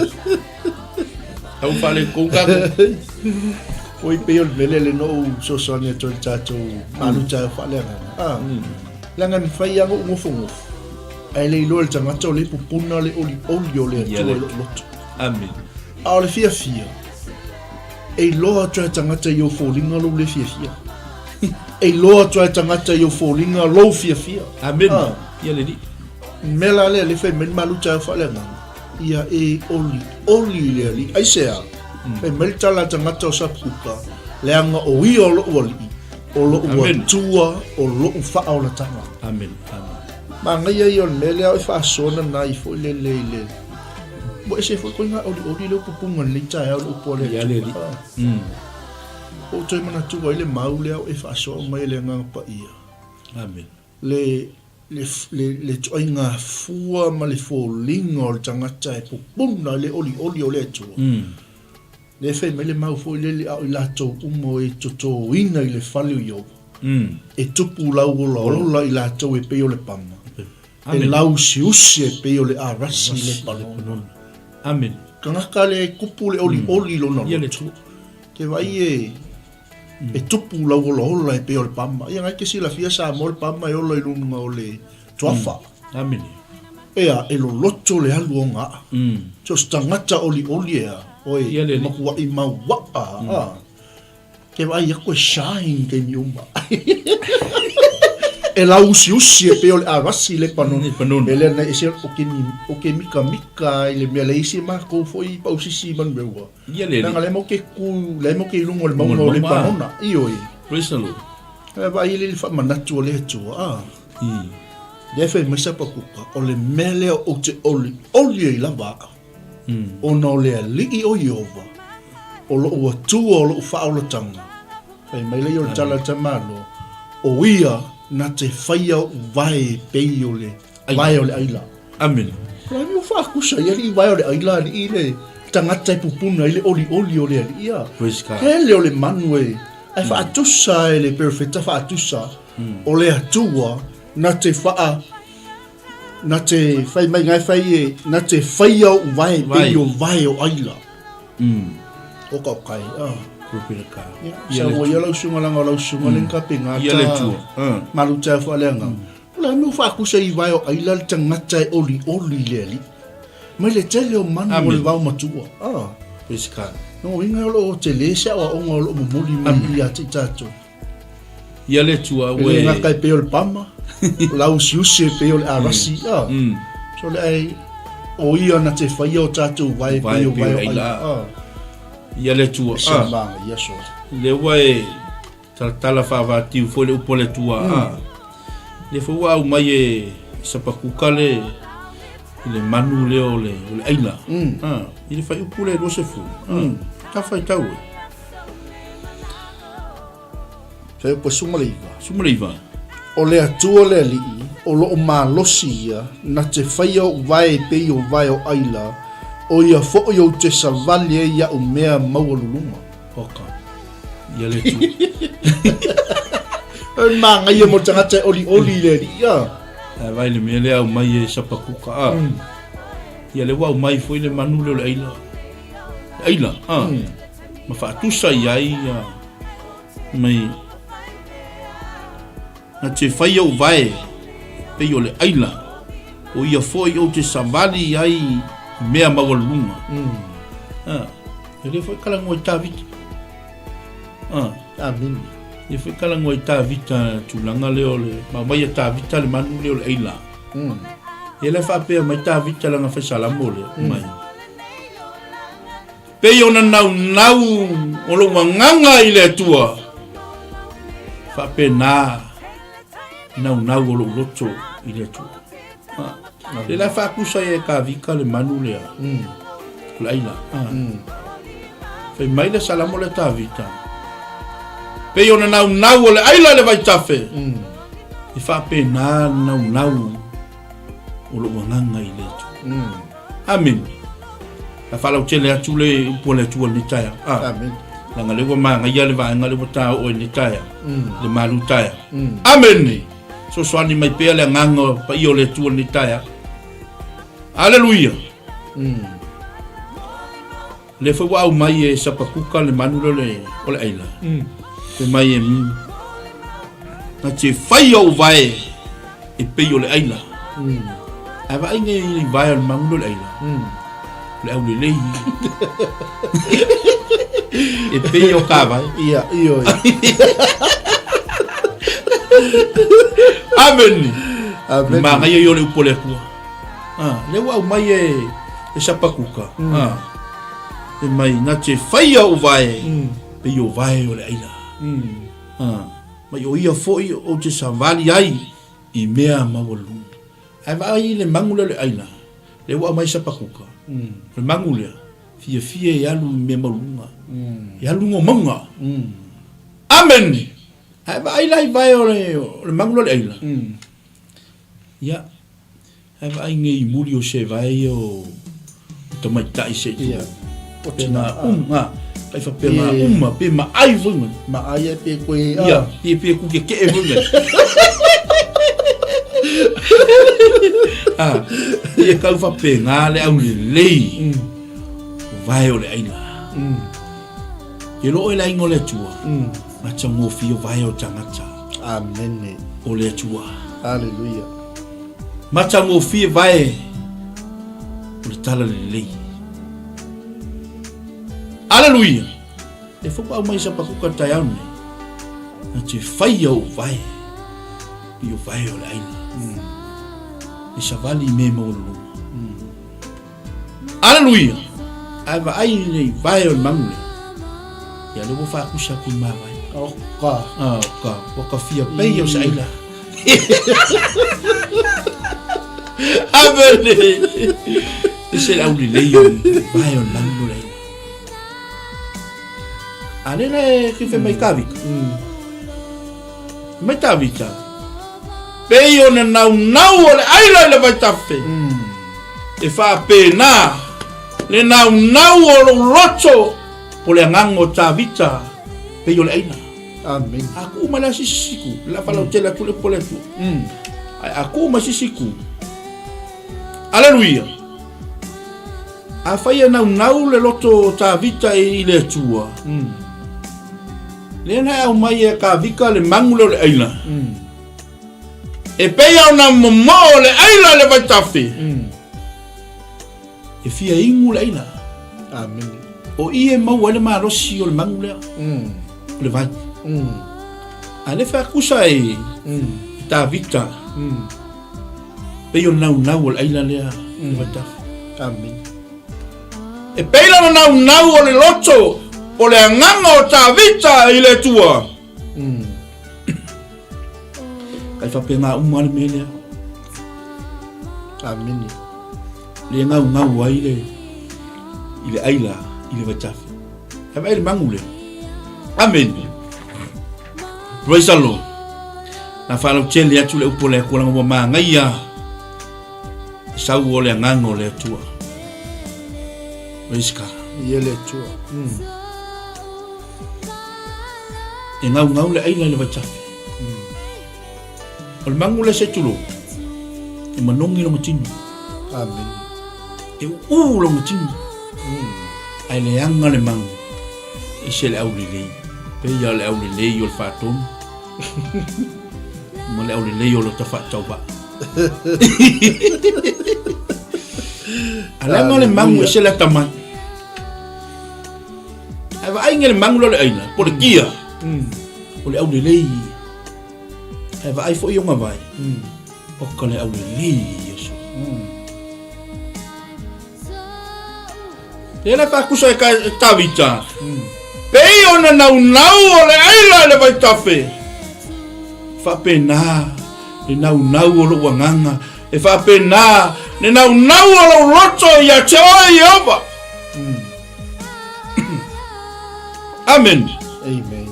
Tau faaletonu tatou. Oi pei o le mea lea le na ou fesoasoani atu ai i le tatou malu taeao faaleagaga. Ah. Leaga e mafai lava ona ou nofonofo ae le iloa e le tagata o lea e pupuna le olioli o le Atua i lou loto. Amene. A o le fiafia, e iloa atu lava e tagata i ou foliga lou le fiafia. E iloa atu lava e tagata i ou foliga lou fiafia. Amene. Ah. Ia le Alii. Mea la lea le fai mai le malu taeao faaleagaga, ia e olioli i le Alii. Aisea? Fai mai le tala a tagata o Sapukuka, leaga o ia o lou Alii, o lou Atua, o lou faaolataga. Amene. Amene. Manaia ia o le mea lea e faasoa nanai foi lele i le Ua ese foi koe ngā olioli leo pupunga lenei taeao le upu a le Ia le Alii. Mm. Ua ou toe manatua ai le mau lea e faasoa mai e le Agaga Paia. Amen. Le le le le ituaiga fua ma le foliga o le tagata e pupuna i le olioli o le Atua. Mm. Lea fai mai le mau foi lele a o i latou uma o e totoina i le fale o Ieova. Mm. E tupu lau olaola i latou e pei o le pama. E lauusiusi e pei o le arasi i Lepanona. Amene. Tagata le e kupu le olioli i lona loto. Ke vaai e e tupu lau olaola e pei o le pama. Ia ngai ke silafia Samoa le pama e ola i luga o le tuafa. Amene. Ea, e loloto le alu o nga. So se tagata olioli ea, oe, makuaʻi mau waa. Ke vaai aku e shine taimi uma. E lauusiusi e pei o le arasi i Lepanona. Lepanona. Mea lea na ese o ke, o ke mikamika i le mea le isi makou foi pausisi i Manumeua. Ia le Leaga le mau ke ku, le mau ke i luga o le maunga o Lepanona. Ioe. Praise the Lord. E vaai le le faamanatu o le Atua. Ah. Lea fai mai Sapakuka, o le mea lea ou te olioli ai lava au. Ona o le Alii o Ieova, o lou Atua o lou faaolataga, fai mai lea o le tala a le tamaloa, o ia na te faia oʻu vae e pei o le vae o le aila. Amene. O le a faakusa ai alii vae o le aila alii le tagata e pupuna ai le olioli o le alii a. Praise God. Tele o le manu e ae faatusa e le perofeta faatusa o le Atua na te faa Na te whai mai ngai whai e, na te whai au vae, pei o vae o aila. O ka o kai, ah. Kua ka. Ia, sa mo ia lau sunga langa o lau sunga mm. lenka pe ngā Ia le tua. Ah. Malu tau wha leanga. O la meu whaakusa i vae o aila le tangata e oli oli le ali. Mai le tele o manu o le vao matua. Ah. Praise God. No inga o lo o te le se o onga o lo momoli mai ia te tātou. Ia le Atua, ua e. E le gata e pei o le pama, o la usiusi e pei o le arasi, a. So le ai, o ia na te whaia o tātou vae pei o vae o aila. Ia le Atua, a. Ia so. Le ua e talatala faavatiu foi le upu a le Atua, a. Le foi ua aumai e Sapakuka le i le manu lea o le o le aila. A, i le fuaiupu lea e 20. A, ta faitau e. Fuaiupu 19. 19. O le Atua le Alii, o loo malosi ia, na te faia oʻu vae e pei o vae o aila, o ia foʻi ou te savali ai iaʻu mea maualuluga. Oka. Ia le Atua. E māngaia mo le tagata e olioli i le Alii, a. Ae vaai le mea lea aumai e Sapakuka, a. Ia lea ua aumai foi le manu lea o le aila. Le aila, a. Ma faatusa i ai ia mai na te fai au vae pei o le aila o ia foi ou te savali ai i mea maualuluga. A, e le foi kalagoa i Tavita. A. Amene. E foi kalagoa i Tavita tulaga lea o le ma aumai e Tavita le manu lea o le aila. Ia le faapea mai Tavita lana fai salamo lea mai. Pei ona naunau o lou agaga i le Atua, faapena naunau o lou loto i le Atua. Le la faakusa e Tavita le manu lea. O le aila. Fai mai le salamo le Tavita. Pei ona naunau o le aila i le vaitafe. E faapena le naunau o lou agaga i le Atua. Amene. A faalautele atu le upu a le Atua i lenei taeao. Ah. Amene. Leaga lea ua magaia le vaega lea ua taoo i lenei taeao. Le malu taeao. Amene. Sosoani mai pea le agaga paia o le Atua i lenei taeao. Aleluia. Lea foi ua aumai e Sapakuka le manu lea o le aila. Fai mai e na te fai ou vae e pei o le aila. Ae vaai nei i vae o le manu lea o le aila. O le aulelei. E pei o ka vae. Ia, ioe. Amen. Amen. Magaia ia o le upu a le Atua. Ah, lea ua aumai e, e Sapakuka. Mm. Ah, e mai, na te whaia o vae, pei o vae o le aila. Ah, mai o ia foi o te savali ai i mea maualuga. Ae vaai i le magu lea o le aila, lea ua aumai Sapakuka. O le magu lea, fiafia e alu i mea maualuga. E alu luga o mauga. Amen! Ae vaai la i vae o le, o le magu lea o le aila. Ia, Ae vaai nei i muli o se vae ia o tamaitai se i Ia. O Pe ngā uma, kai fa pe ngā uma, pe ma ai foi mai. Ma ai e pe koe a. Ia, pe pe ku ke ke e foi mai. Ah, ia kau fa pe ngā le au le lei. O vae o le aina. Ke lo e le ainga o le Atua. Matagofie o vae o tagata. Amene. O le Atua. Haleluia. Matagofie vae o le tala lelei. Aleluia. E fo pau mai sa pakuka taeao nei. Na te whai au vae. I o vae o le aina. E savali me maualuluga. Aleluia! Ae vaai i le vae o le manu lea. Ia lea ua faakusa atu i mavae. Oka. Ah, oka. Ua kafia pei o se aila. Amene. E se le aulelei o le vae o le manu lea. A le le ke fe mai Tavita. Mai Tavita. Pei o na naunau o le aila i le vaitafe. E faapena le naunau o lou loto po le agaga o Tavita pei o le aila. Amen. A kuu mai la sisi siku, la falautele atu le upu a le Atua. Ae a kuu mai sisi ku. Aleluia. Afai e naunau le loto o Tavita i le Atua, lea na e aumai e Tavita le magu lea o le aila. E pei ona momoo le aila i le vaitafe. E fia inu le aila. Amen. O i e maua ai le malosi o le magu lea. O le vai. A le faakusa e Tavita. Pei o le naunau o le aila lea i le vaitafe. Amen. E pei lana naunau o le loto o le agaga o Tavita i le Atua. Kai faapena uma le mea lea. Amene. Le gaugau ai le i le aila i le vaitafe. Ae vaai le magu lea. Amen. Praise the Lord. Na faalautele atu le upu o le Atua leaga ua magaia sau o le agaga o le Atua. Praise God. Ia le Atua. E gaugau le aila i le vaitafe. O le magu lea se tulou, e manogi lona tino. Amen. E u'u lona tino. Ae leaga le magu, e se le aulelei. Pei a o le aulelei o le faatonu ma le aulelei o lota faatauvaa. A leaga le magu e se le atamai. Ae vaai le magu lea o le aila, po o le kia, o le aulelei. Ae vaai foi ona vae, oka le aulelei Iesu. Lea la faakusa e Tavita. Pei ona naunau o le aila i le vaitafe. Faapena le naunau o lou agaga, e faapena le naunau o lou loto ia te oe Ieova. Amen. Amen.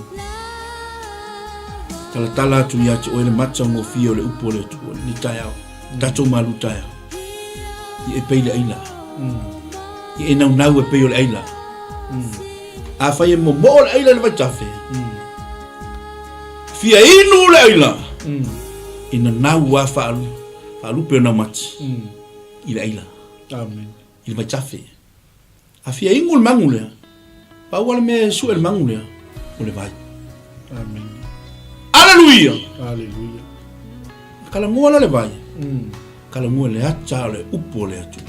Talatala atu ia te oe le matagofie o le upu o le Atua ni taeao. Tatou malu taeao. I e pei le aila. I e naunau e pei o le aila. Afai e momoo le aila i le vaitafe. Fia inu le aila. I nanau a faalu, faalupe o naumati. I le aila. Amen. I le vaitafe. A fia inu le magu lea, pau lava le mea e sue le magu lea, o le vai. Amen. Aleluia! Aleluia. Talanoa la le vai. Talanoa i le ata o le upu o le Atua.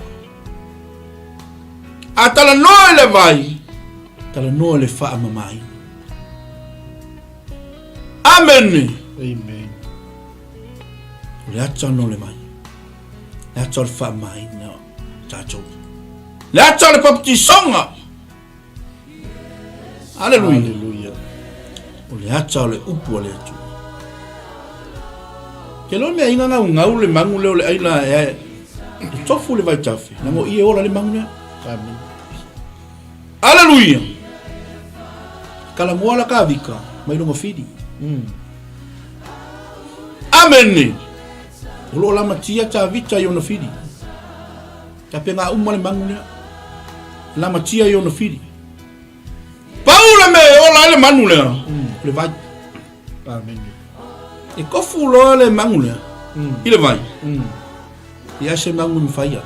A talanoa i le vai, talanoa i le faamamaina. Amen. Amen. O le ata no le vai. Le ata o le faamamaina o tatou. Le ata o le papatisoga. Aleluia. Aleluia. O le ata o le upu a le Atua. Ke loa mea inga ngau ngau le mangu leo le aila e, e tofu le vaitafe. Nango i e ola le mangu lea. Amen. Aleluia. Kala mua la ka vika mai longa fili. Amen. O lo lama tia ta vita i ona fili. Ka pena uma le mangu lea. Lamatia i ona fili. Pau le mea e ola ai le manu lea, o le vai. Amen. E kofu loa le manu lea i le vai. Ia se manu e mafai ai.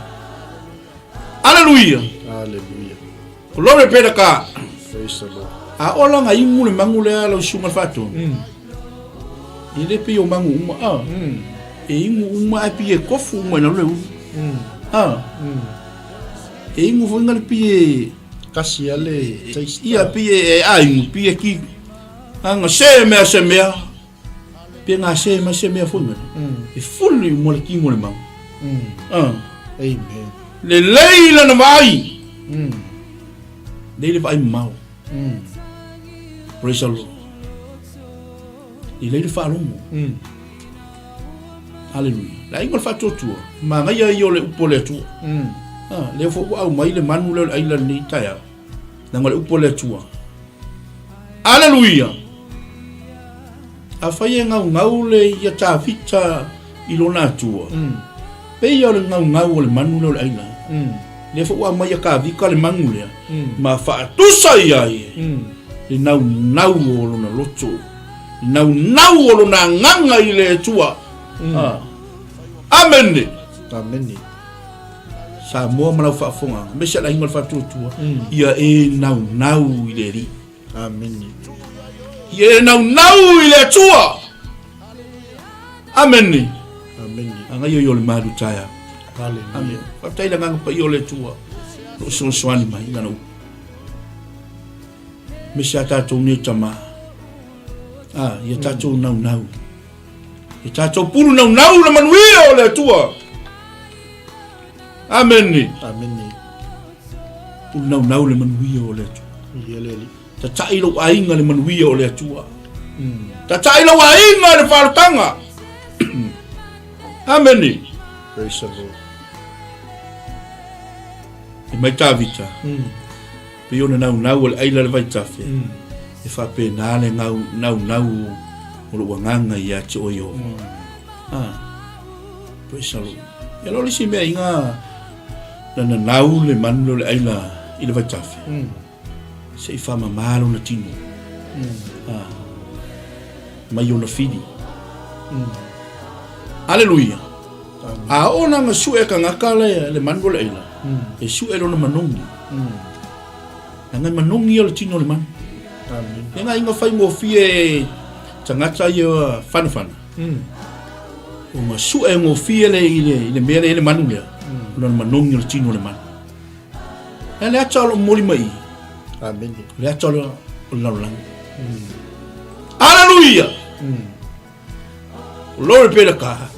Aleluia! Aleluia. Glory be to God. Praise the Lord. A ola nga imu le mangu lea lau susuga le faatonu. E le pei o mangu uma a. E imu uma ae pei e kofu uma i lalo le ulu. A. E imu foi nga le pei e Kasi a le taste. Ia pei e a imu pei e ki. Anga se mea se mea. Pe nga se mai se mea foi nga. E fuli mo le kingo le mangu. A. Amen. Lelei lana vaai. Lelei le vaai mamao. Praise the Lord. Lelei le faalogo. Hallelujah. Le aiga o le faatuatua, manaia ia o le upu o le Atua. Ah, lea foi ua aumai le manu lea o le aila lenei taeao. Leaga o le upu o le Atua. Hallelujah. Afai e gaugau le ia Tavita i lona Atua, pei ia o le gaugau o le manu lea o le aila. Lea foi ua aumai ia Tavita le manu lea, ma faatusa i ai le naunau o lona loto, le naunau o lona agaga i le Atua. Ah. Amene. Amene. Samoa ma lau faafofogaaga, aemaise le aiga o le faatuatua, ia e naunau i le Alii. Amene. Ia e naunau i le Atua. Amene. Amene. Agaia ia o le malu taeao. Hallelujah. Amene. Faafetai le agaga paia o le Atua. Lo o fesoasoani mai i lana upu. Aemaise a tatou nei tama. Ah, ia tatou naunau. Ia tatou pulu naunau le manuia o le Atua. Amene. Amene. Pulu naunau le manuia o le Atua. Ia le Alii. Tatai lou aiga le manuia o le Atua. Tatai lou aiga le faalotanga. Amene. Praise the Lord. E mai Tavita. Pei ona naunau o le aila le vaitafe. E faapena le ngau, naunau o lou agaga ia te oe Ieova. Ah. Praise the Lord. E lo le isi mea inga na nanau le manu lea o le aila i le vaitafe. Se i faamama lona tino. Ah. Mai ona fili. Aleluia. A oo la na sue tagata le, le manu o le aila, e sue lona manogi. Leaga e manogi ia o le tino o le manu. Amen. E ngā inga whaingofie tagata ia whanawhana. O ngā sue ngofie le i le, i le mea le i le manu lea. Ona le manogi o le tino o le manu. E le ata o lo moli mai. Amen. Le ata o le, o le lalolagi. Aleluia! Glory be to God.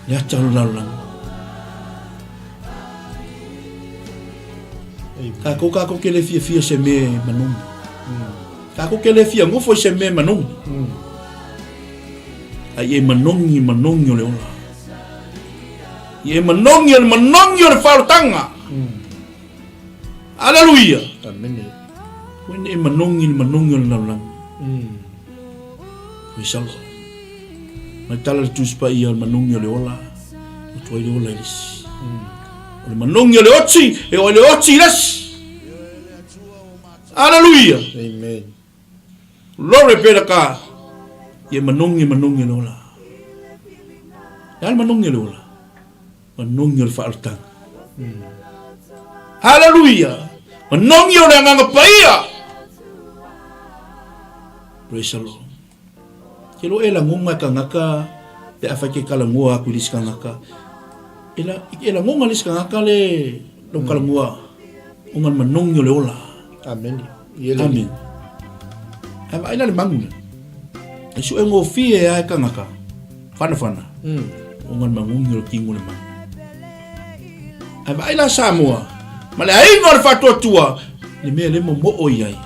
Le ata o le lalolagi. Kākou kākou ke le fiafia se me manogi. Kākou ke le fia ngofo i se me manogi. Ai e manogi manogi o le ola. I e manogi o le manogi o le whaorotanga. Aleluia. Amene. Koe ne e manogi le manogi o le lalolagi. Koe salo. Mai tala le Tusi Paia o le manogi o le ola, o tuai le ola i le isi. O le manogi o le oti, e oe le oti i le isi. Aleluia. Amen. Glory be to God. Ia manogi manogi o le ola. E a le manogi o le ola? Manogi o le faaolataga. Haleluia! Manogi o le Agaga Paia! Praise the Lord. Ke lo e lagonga e kangaka pe afai ke kalagoa aku i le isi kangaka. E, la, e lagonga le isi kangaka le lo kalagoa o ngā manogi o le ola. Amen. Amen. Ae vaai la le magu lea. E sue gofie lava e kangaka, fanafana, ona le magogi o le tino o le magu. Ae vaai la Samoa, ma le aiga o le faatuatua, le mea le momoo i ai,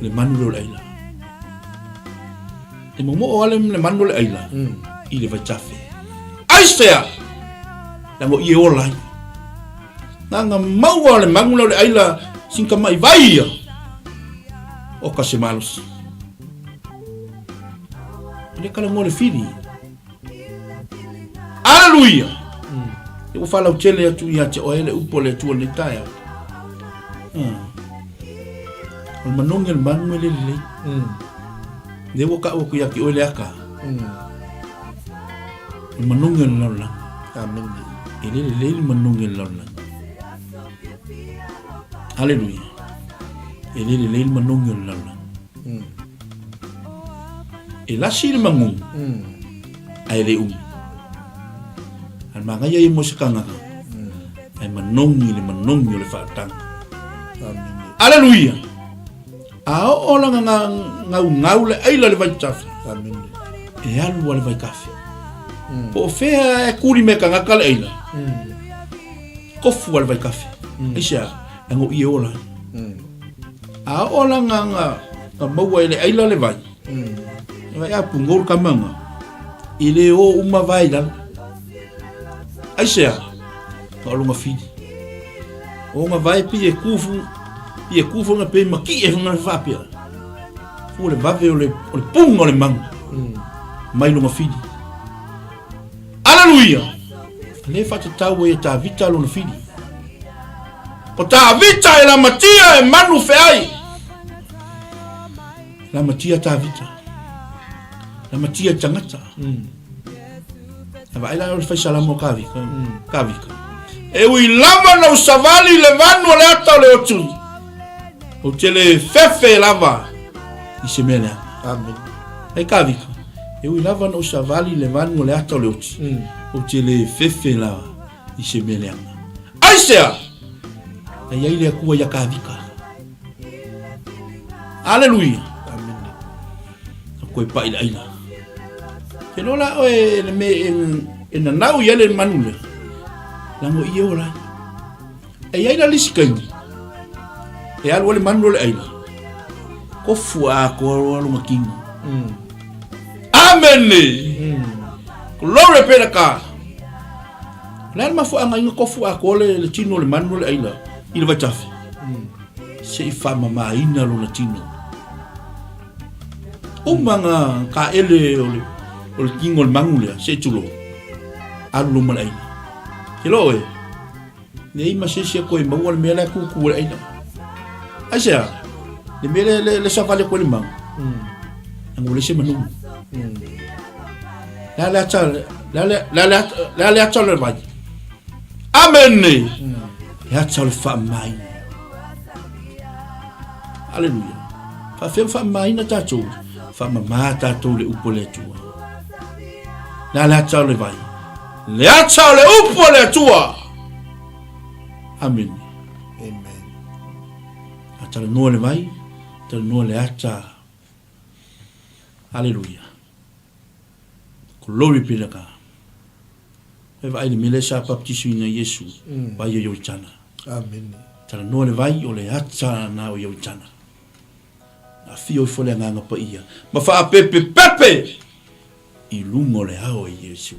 le manu lea o le aila. E momoo lava le manu o le aila i le vaitafe. Aisea! Leaga o i e ola ai. Nanga maua o le magu lea o le aila sinkamai vai ia o ka se malosi. Le kala mo le fili. Aleluia! Mm. E ua whalau tele atu ia te oe le upo le tua le taea. Mm. O le manongi o le manu e le lelei. Mm. Le ua ka ua ku ia ki oe le aka. Mm. O le manogi o le lalolagi. Amene. E le lelei le manogi o le lalolagi. Aleluia. E le lelei le manogi o le lalolagi. Mm. E lasi le magogi. Mm. Ae le umi. A le magaia ia mo se kangaka. Mm. Ae manogi le manogi o le faataga. Amene. Aleluia. A oo la gaugau le aila le vaitafe. Amene. E alu a le vaikafe. Mm. Po o fea e kuli me kangaka le aila. Mm. Kofu a le vaikafe. Mm. Aisea, e ngo i e ola. Mm. A oo la nga, nga, nga maua e le aila le vai. Mm. E vai a pungo ka manga. I le o uma vai lalo. Aisea, nga olonga fili. O nga vai pi e kufu, pi e kufu nga pe maki e nga faapea. Fu le vave o le, o le punga o le mangu. Mm. Mai lunga fili. Aleluia! Le whatatau e Tāvita lona fili. O Tāvita e lamatia e manu wheai. Lamatia Tāvita. Lamatia tangata. Mm. A vaai la o le faisalama o Kavika. Mm. Kavika. E ui lava na usavali le vanu o le ata o le otu. O te le fefe lava i se mea leaga. Amen. Hei Kavika. E ui lava na usavali le vanu o le ata o le oti. Mm. O te le fefe lava i se mea leaga. Aisea! Na iai le Atua ia Kavika. Aleluia. Amen. Na koe paʻi le ʻaila. Ke loa la oe le me e, e nanau i ale manu le. Lango i e ola. E iai la lisi kaini. E alu ale manu le ʻaila. Kofu a ko alo alo makino. Mm. Amen. Mm. Glory be to God. Le a le mafuaaga ina kofu atoa le, le tino o le manu o le aila i le vaitafe. Mm. Se i faamamaina lona tino. Uma nga kaele o le, o le tino o le manu lea, se i tulou. Alu loma le aila. Ke loo e, nei ma se isi a koe maua le mea lea kuku o le aila. Aisea, le mea le, le, le savali koe le manu. Mm. Ango le se manu. Mm. Le le ata, le le le le le ata le vai. Amen. Mm. Le ata le fa mai. Hallelujah. Fa fem fa mai na tatou. Fa mama tatou le upo le tua. Le le ata le vai. Le ata le upo le tua. Amen. Amen. Ata le noa le vai, ata le noa le ata. Hallelujah. Glory be to God. E vaai le mea lea sa baptisuina Iesu, mm. vai o Ioritana. Amene. Talanoa le vai o le ata na o Ioritana. Afio ifo le Agaga Paia ma faapepepepe i luga o le ao e Iesu.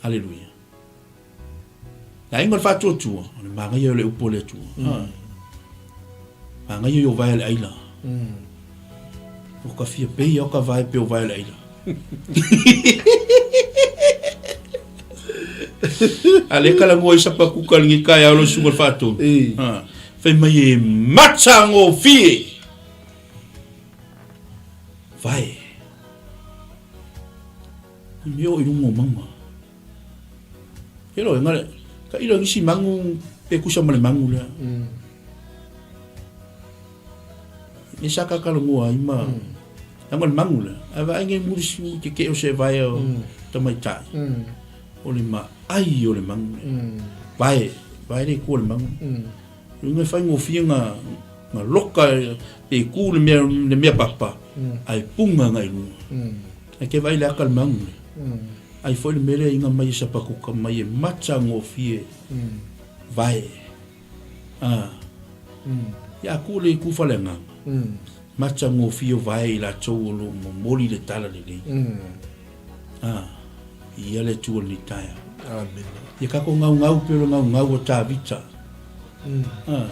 Aleluia. Le aiga o le faatuatua, o le magaia o le upu o le Atua. Mm. Magaia i o vae le aila. Mm. O ka fia pei o ka vae pe o vae le aila. A le kala ngoi sa pa kuka ngi kai ao lo sunga faatu. Ha. Fai mai e matsa ngo fie. Vai. Me o i runga o maunga. He roa, engari, ka ira ngisi mangu, pe kusa ma le mangu lea. Mm. Ne sa ka kalo ngua i ma, mm. Anga le mangu lea. A va inge muri si ke ke o se vai o mm. tamai tai. Mm. O le ma ai o le mangu lea. Mm. Vai, vai le ku o le mangu. Mm. Runga whai ngō ngā, ngā loka pe ku le mea, le mea papa, mm. ai punga ngai runga. Mm. Ai ke vai le aka le mangu le. Mm. Ai foi le mele inga mai e sapakuka mai e mata ngō mm. Vai. Ah. Mm. Ia ku le ku whale nganga. Mm. Mata ngō o vai i la tau o lo momoli le tala le lei. Mm. Ah. Ia le tua ni taia. Amen. Ia kako ngau ngau pero ngau ngau o Tāvita. Mm. Ah.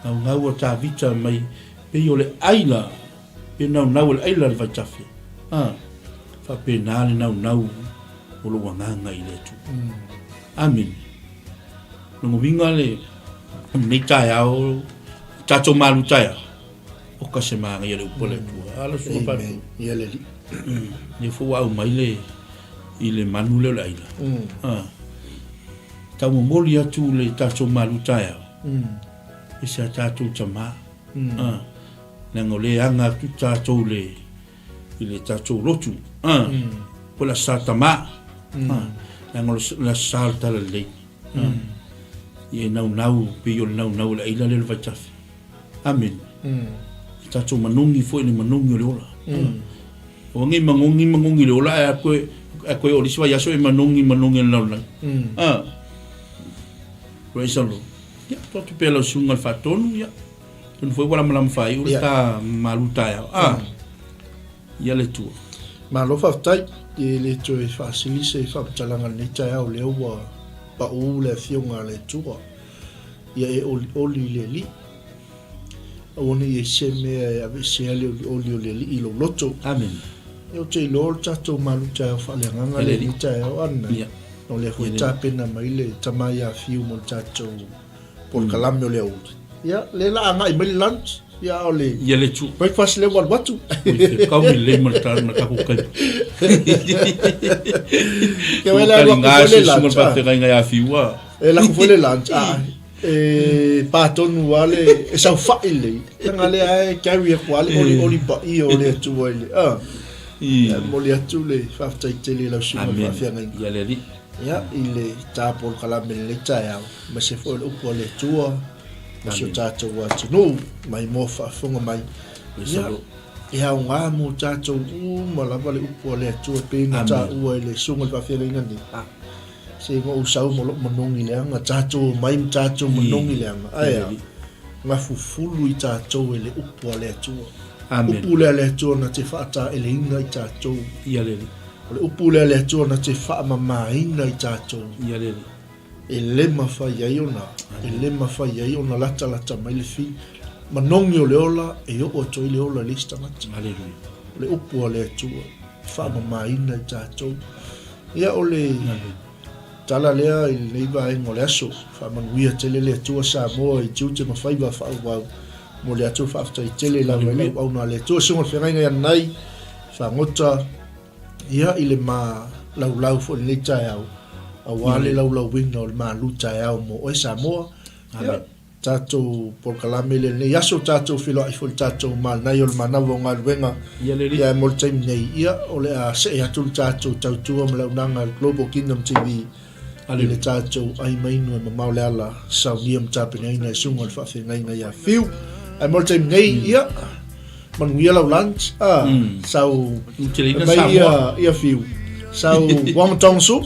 Ngau ngau o Tāvita mai pe o le aila pe nau nau le aila le vaitafe. Ah. Fa pe nā le nau nau o lo wanganga i le atu. Mm. Amen. Longo winga le nei taeao, tātou malu taeao. O ka se maanga ia le upu le atua. Ala sua pa. Ia le li. Ia fo au mai le i le manu le o le aila. Mm. Ah. Tau momoli atu le tātou malu taeao. Mm. E se a tātou tamā. Mm. Ah. Leaga o le aga atu tātou le i le tātou lotu. Ah. Mm. Po la sa tamā. Mm. Ah. Leaga o le sa le tala lelei. Ah. Mm. Ia e naunau, pei o le naunau o le aila le o le vaitafe. Amen. Mm. E tātou manogi foi le manogi o le ola. Mm. O ngi mangongi mangongi le ola a koe a koe o lisi vai aso e manogi manogi le laulai. Mm. Ah. Praise the Lord. Ya, to tu pela sunga le whatonu, ya. Tonu foi wala malama whai, uri ta malu tae au. Ah. Mm. Ia le tua. Malo whaftai, e le toe whaasili se whamatalanga nei taeao lea ua pa'u le afioga a le Atua. Ia e olioli i le Alii. Aua ne i ai se mea e aveesea le olioli o le Alii i lou loto. Amen. Ia ou te iloa o le tatou malu taeao faaleagaga lea i lenei taeao, a nai. O lea foi e tapena mai le tama ia Fiu mo le tatou polokalame o le aoauli. Ia, lea la agai mai le lunch, ia a o le Ia le tu. breakfast lea ua alu atu. Ui, te kau i lei ma le ta ma taku kai. Kia wai le alu atu foi le lunch. Sunga le whawhengai a Fiu a. E lako foi le lunch, a e pā tonu a le, e saofai lelei. Leaga lea e carry aku a le olioli paia o le Atua i le, a. E momoli atu le faafetai tele i lau susuga i le faafeagaiga. Ia le Alii. Ia, i le ta polokalame i lenei taeao, aemaise foi o le upu a le Atua mo si o tatou atunuu, mai moa faafofoga mai. Ia, e aoga mo tatou uma lava le upu a le Atua e pei ona taua e le susuga i le faafeagaiga nei. Se i ou sau ma lou manogi leaga, tatou omai ma tatou manogi leaga. Ae a, gafufulu i tatou e le upu a le Atua. Amen. Upu lea a le Atua na te faataeleina i tatou. Ia le Alii. O le upu lea a le Atua na te faamamaina i tatou. Ia le Alii. E le mafai ai ona, e le mafai ai ona latalata mai le fi. Manogi o le ola, e oo atu ai le ola i le isi tagata. Aleluia. O le upu a le Atua, e faamamaina i tatou. Ia o le tala lea i lenei vaega o le aso. Faamanuia tele le Atua Samoa i tiute ma faiva faaauau. Momoli atu le faafetai tele lava i le auauna a le Atua. Susuga i le Feagaiga ia Nanai, fagota ia i le ma laulau foi i lenei taeao, aua le laulauina o le malu taeao mo oe Samoa. Ia, tatou polokalame lea i lenei aso, tatou feiloai foi i le tatou malanai o le manava o galuega. Ia le Ia mo le taimi nei, ia o le a see atu le tatou tautua ma le auaunaga a le Global Kingdom TV i le tatou ai mainu e mamao le ala saunia ma tapenaina e susuga i le faafeagaiga ia Fiu. Ae mo le taimi nei, ia manuia lau lunch, ah, sau Uteleina mai Samoa. ia, ia Fiu. Sau wonton soup.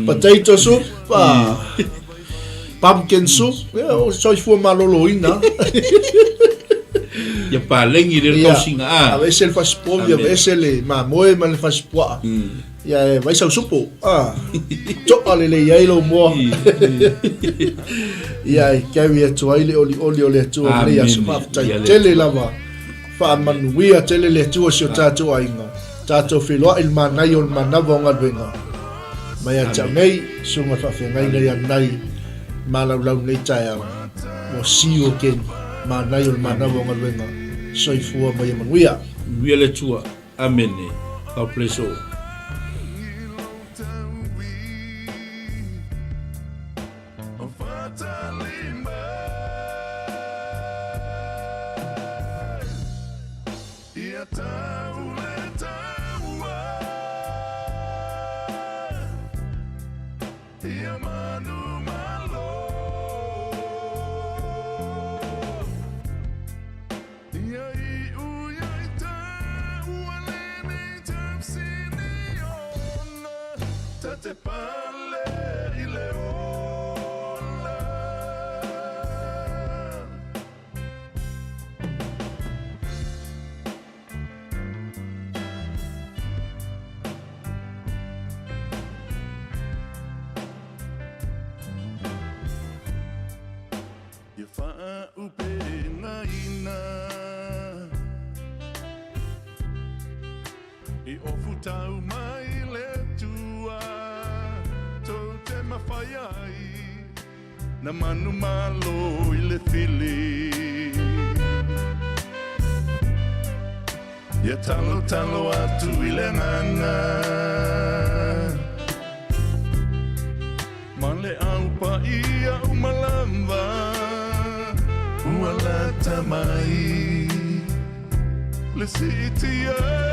Potato soup. Pumpkin soup. Ia, o soifua maloloina. Ia palegi le tausiga a. Aveese le fasipovi, aveese le mamoe ma le fasipuaa. Ia e vai sau supo. Ah. To'a lelei ai lou moa. Ia e carry atu ai le olioli o le Atua i lenei aso. Faafetai tele lava. Faamanuia tele le Atua si o tatou aiga. Tatou feiloai i le manaia o le manava o galuega. Mai ia te au nei, susuga i le faafeagaiga ia Nai malaulau nei taeao. We'll see you again. Manaia o le manava o galuega. Soifua ma ia manuia. Manuia le Atua. Amene. God bless all. Na manumalo i le fili Ia talotalo atu i le agaga Ma le au paia uma lava Ua lata mai le siitiaga.